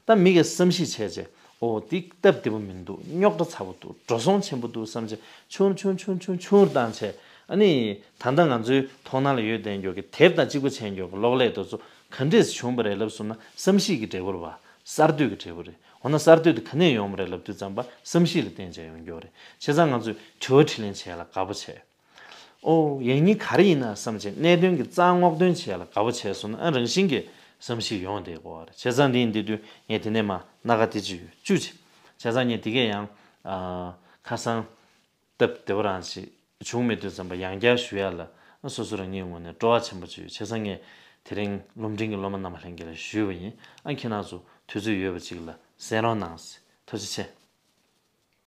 ད་མི་གིས་བསམ་གཞིག་བྱས་རྗེས་ཨོ་འདི་སྟབས་བདེ་པོ་མི་འདུག་རྙོག་དྲ་ཚ་པོ་འདུག་འགྲོ་སོང་ཆེན་པོ་འདུག་བསམ་བྱས་ཆུང་རུ་ཆུང་རུ་ཆུང་རུ་ཆུང་རུ་ཆུང་རུ་བཏང་བྱས། ཨ་ནི་ད་ལྟ་ང་ཚོའི་མཐོང་སྣང་ལ་ཡོད་བསྡད་མཁན་གྱི་དེབ་དང་གཅིག་པ་བྱས་མཁན་གྱི་གློག་ཀླད་དེ་ཚོ་ག་འདྲས་བྱུང་བ་རེད་ལབ་སོང་ན་བསམ་གཞིག་གི་འབྲས་བུ་རེད་པ། གསར་གཏོད་ཀྱི་འབྲས་བུ་རེད། འོ་ན་གསར་གཏོད་དེ་ག་ནས་ཡོང་བ་རེད་ལབ་དུས་ཙམ་པ་བསམ་གཞིག་ལ་བརྟེན་བྱས་ཡོང་རྒྱུ་རེད། བྱས་ཙང་ང་ཚོས་དྲི་བ་དྲིས་ལན་བྱས་ལ་དགའ་པོ་བྱས། ཨོ་ཡང་སྙིང་ག་རེ་ཡིན་ན་བསམ་བྱས་གནད་དོན་གྱི་རྩ་སྔོག་འདོན་བྱས་ལ་དགའ་པོ་བྱས་སོང་ན་ཨ་རང་བཞིན་གྱིས་བསམ་གཞིག་ཡོང་བསྡད་ཀྱི་ཡོད་རེད། བྱས་ཙང་འདི་ཡིན་དེ་དུས་ངས་དེ་ནས་མར་སྣ་ཁ་དེ་ཅིག་ཡོད་བཅུ་བྱས། བྱས་ཙང་ངས་དེ་གས་ཡང་ཨ་ཁ་སང་སྟབས་བདེ་པོ་རང་ཞིག་བྱུང་མེད་དུས་ཙམ་པ་ཡང་བསྐྱར་ཞུ་ཡ་ལ་སོ་སོ་རང་ཉིད་ངོས་ནས་སྤྲོ་བ་ཆེན་པོ་ཅིག་ཡོད། བྱས་ཙང་ངས་དེ་རིང་སློབ་འབྲིང་གི་སློབ་མ་རྣམས་ལྷན་རྒྱས་ལ་ཞུས་པ་ཡིན། ཨ་ཁྱེད་རང་ཚོ་དུས་ཚོད་ཡོད་པ་ཅིག་ལ་གསན་རོགས་གནང་། ཐུགས་རྗེ་ཆེ།